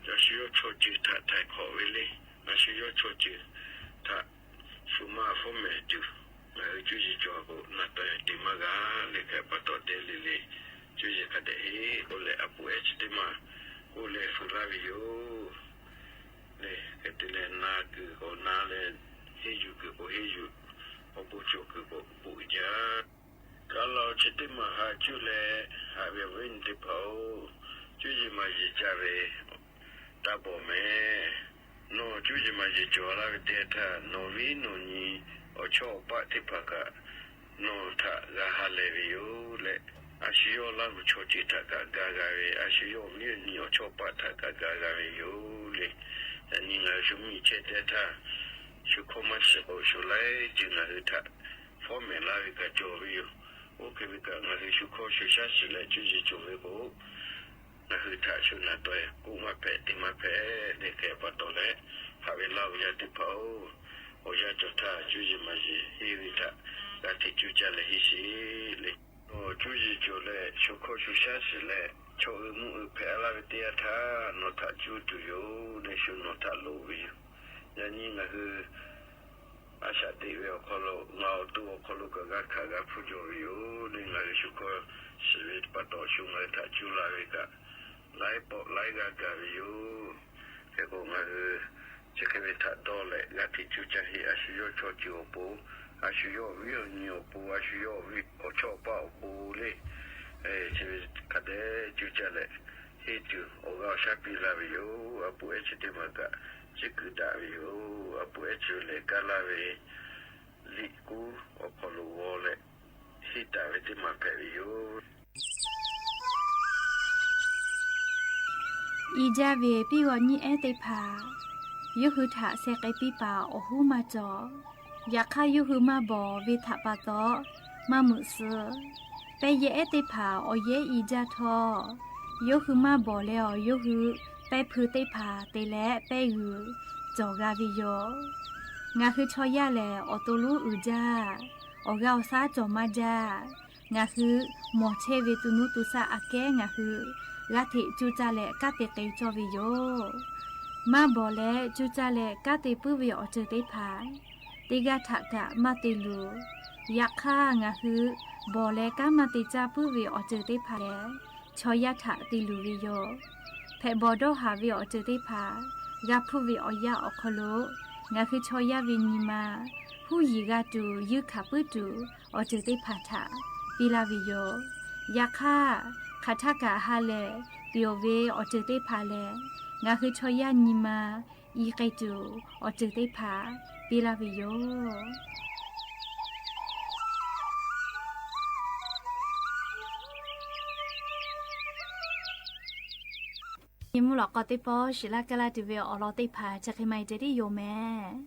a shu yawˇ chaw ceuˬ htaꞈ htaiˍ hk'awꞈ ve le. A shu yawˇ chaw ceuˬ htaꞈ shu maˇ fawˉ mehˍ tuˬ, ngaˬ hui cuˇ yiˍ cawˬ k'o, naˍ taw te maˇ g'a le. Hk'e pa taw te le le, cuˇ yiˍ hk'a dehꞈ heˆ k'oˆ leh, a poˍ ehˉ chi teˇ maˬ k'oˆ leh hpu laˇ ve yoˬ le. Hk'e te leh, na kuiˬ k'o na leh, henˇ yuˬ kuiˬ k'o henˇ yuˬ, awˬ bon cawˬ kuiˬ k'o bon uiˍ jaˇ. Kaꞈ laˬ chi teˇ maˬ haꞈ cuˇ leh, haꞈ ve awˬ viˉ awˬ nyi teˇ hpaˍ-oˬ, cuˇ yiˍ maˍ yiˍ ca ve taˇ bawˬ mehˍ. Nawˬ cuˇ yiˍ maˍ yiˍ cawˬ laˇ ve teˇ htaˇ, nawˬ viˉ nawˬ nyi awˬ chawˇ awˬ paˆ teˇ hpaˍ kaꞈ nawˬ htaꞈ g'a ha lehˬ ve yoˬ leh, a shu yawˇ Laˇ huˍ chaw ceuˬ htaꞈ kaꞈ ga g'a ve, a shu yawˇ awˬ viˉ awˬ nyi awˬ chawˇ paˆ htaꞈ kaꞈ ga g'a ve yoˬ le. Yaꞈ nyi ngaˬ hui shu miˬ chehˇ teˇ htaˇ, shu hkawˇ maˇ shiˍ k'o, shu laiˉ ceuˬ ngaˬ hui htaꞈ fawˉ mehˍ laˇ ve kaꞈ cawˬ ve yoˬ. Oˇ hk'e ve kaꞈ, ngaˬ hui shu hkawˇ shu shaˉ shiˍ leh cuˇ yiˍ cawˬ ve k'o, ngaˬ hui htaꞈ shu naˍ taw k'oˆ maˇ hpehꞈ, te maˇ hpehꞈ le. Hk'e pa taw leh, haꞈ ve laˇ hu yaˇ teˇ hpaˍ-oˬ, awˬ yanˇ cawˬ htaˇ cuˇ yiˍ maˍ yiˍ henˇ ve htaꞈ g'a hteꞈ cuˇ caˇ leh henˇ sheˍ le. Nawˬ cuˇ yiˍ cawˬ leh shu hkawˇ shu shaˉ shiˍ leh, chaw uiˍ mvuhˇ uiˍ hpehꞈ laˇ ve teˇ yanˇ htaˇ, nawˬ htaꞈ cuˇ tuˬ yoˬ leh shu nawˬ htaꞈ loˍ ve yoˬ. Yaꞈ nyi ngaˬ hui a shaꞈ teꞈ ve awˬ hk'aw lo, ngaˬ awˬ to awˬ hk'aw lo kaꞈ g'a hkanˍ g'a hpuˇ jaw ve yoˬ le. Ngaˬ hui shu hkawˇ shiˍ ve pa taw, shu ngaˬ hui htaꞈ cuˇ la ve kaꞈ, laiˉ pawˆ laiˉ g'aˇ gaˬ ve yoˬ. Hk'e k'o, ngaˬ hui chi hk'e ve htaꞈ dawˇ leh g'a hteꞈ cuˇ caˇ heˆ. A shu yawˇ chaw ceuˬ awˬ pon, a shu yawˇ awˬ viˉ awˬ nyi awˬ pon, a shu yawˇ awˬ viˉ awˬ chawˇ awˬ paˆ awˬ pon le, chi ve hk'a dehꞈ cuˇ caˇ leh henˇ tuˬ awˬ g'aˇ awˬ shaˉ piˇ laˇ ve yoˬ. A poˍ ehˉ chi teˇ maˬ kaꞈ ciˉ kuiˬ daꞈ ve yoˬ. A poˍ ehˉ chi lehˬ, kaˇ laˇ ve liꞈ kuˉ awˬ hk'aw lo g'aw leh henˇ taˍ ve teˇ maˬ hpehꞈ ve yoˬ. I jaˇ ve piˇ g'aw nyiˇ ehˉ teˇ hpaˍ, yawˇ hui htaꞈ sheh k'ai piˇ paˍ awˬ huˉ maˇ cawˬ. Yaꞈ hk'aˇ, yawˇ hui maˇ bawˬ ve htaꞈ pa taw, maˇ meuꞈ suh. Pehˇ yehˇ ehˉ teˇ hpaˍ awˬ yehˉ i jaˇ htawˇ, yawˇ hui maˇ bawˬ leh awˬ yawˇ hui pehˇ hpui teˇ hpaˍ te leh pehˇ g'uiˬ cawˬ g'a ve yoˬ. Ngaˬ hui chaw yaˇ lehˬ, awˬ to lonˉ uiˍ jaˇ, awˬ g'aˇ awˬ shaˉ cawˬ maˇ jaˇ. Ngaˬ hui mawˬ chehˇ ve tu nuˇ tu shaˆ aꞈ kehˉ ngaˬ hui g'a hteꞈ cuˇ caˇ leh kanˉ te k'ai cawˇ ve yoˬ. Maˇ bawˬ leh cuˇ caˇ leh kanˉ te puiˉ ve awˬ ceuˬ teˇ hpaˍ teˇ g'aˇ htaꞈ kaꞈ maˇ te luˬ. Yaꞈ hk'aˇ, ngaˬ hui bawˬ leh kanˉ maˇ te caˇ puiˉ ve awˬ ceuˬ teˇ hpaˍ lehˬ, chaw yaˇ htaꞈ te luˬ ve yoˬ. Hpehꞈ bawˬ dawˇ haˍ ve awˬ ceuˬ teˇ hpaˍ g'a hpuˇ ve awˬ yanˇ awˬ hk'aw lo, ngaˬ hui chaw yaˇ ve nyi ma huˉ yiˍ g'a tuˬ, yuˇ hkanˍ puiˉ tuˬ awˬ ceuˬ teˇ hpaˍ htaꞈ piˇ laˇ ve yoˬ. Yaꞈ hk'aˇ, hk'aˬ htaˇ kaꞈ ha lehˬ peˬ oˬ ve awˬ ceuˬ teˇ hpaˍ lehˬ, ngaˬ hui chaw yaˇ nyi ma i k'ai tuˬ awˬ ceuˬ teˇ hpaˍ piˇ laˇ ve yoˬ. Nyi mvuhˇ lawꞈ k'aw teˇ pawˆ shiˍ laˇ kaˇ laˇ tuˬ ve awˬ lawn teˇ hpaˍ chi hk'e maˇ heˆ te tiˉ yoˬ mehˍ.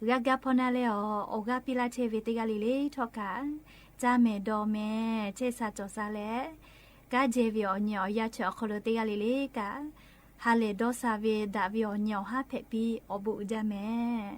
G'a gaˇ hpawˇ naˇ leh, awˬ g'aˇ piˇ laˇ chehˇ ve teˇ g'aˇ le le htawˇ kaꞈ, caˇ mehˍ dawˬ mehˍ chehˇ sha cawˬ sha leh, kanˉ jehˇ ve awˬ nyi awˬ yanˇ chi awˬ hk'aw lo teˇ g'aˇ le le kaꞈ, ha lehˬ dawˇ sha ve daꞈ ve awˬ nyi awˬ haˉ hpehꞈ piˇ awˬ bon uiˍ jaˇ mehˍ.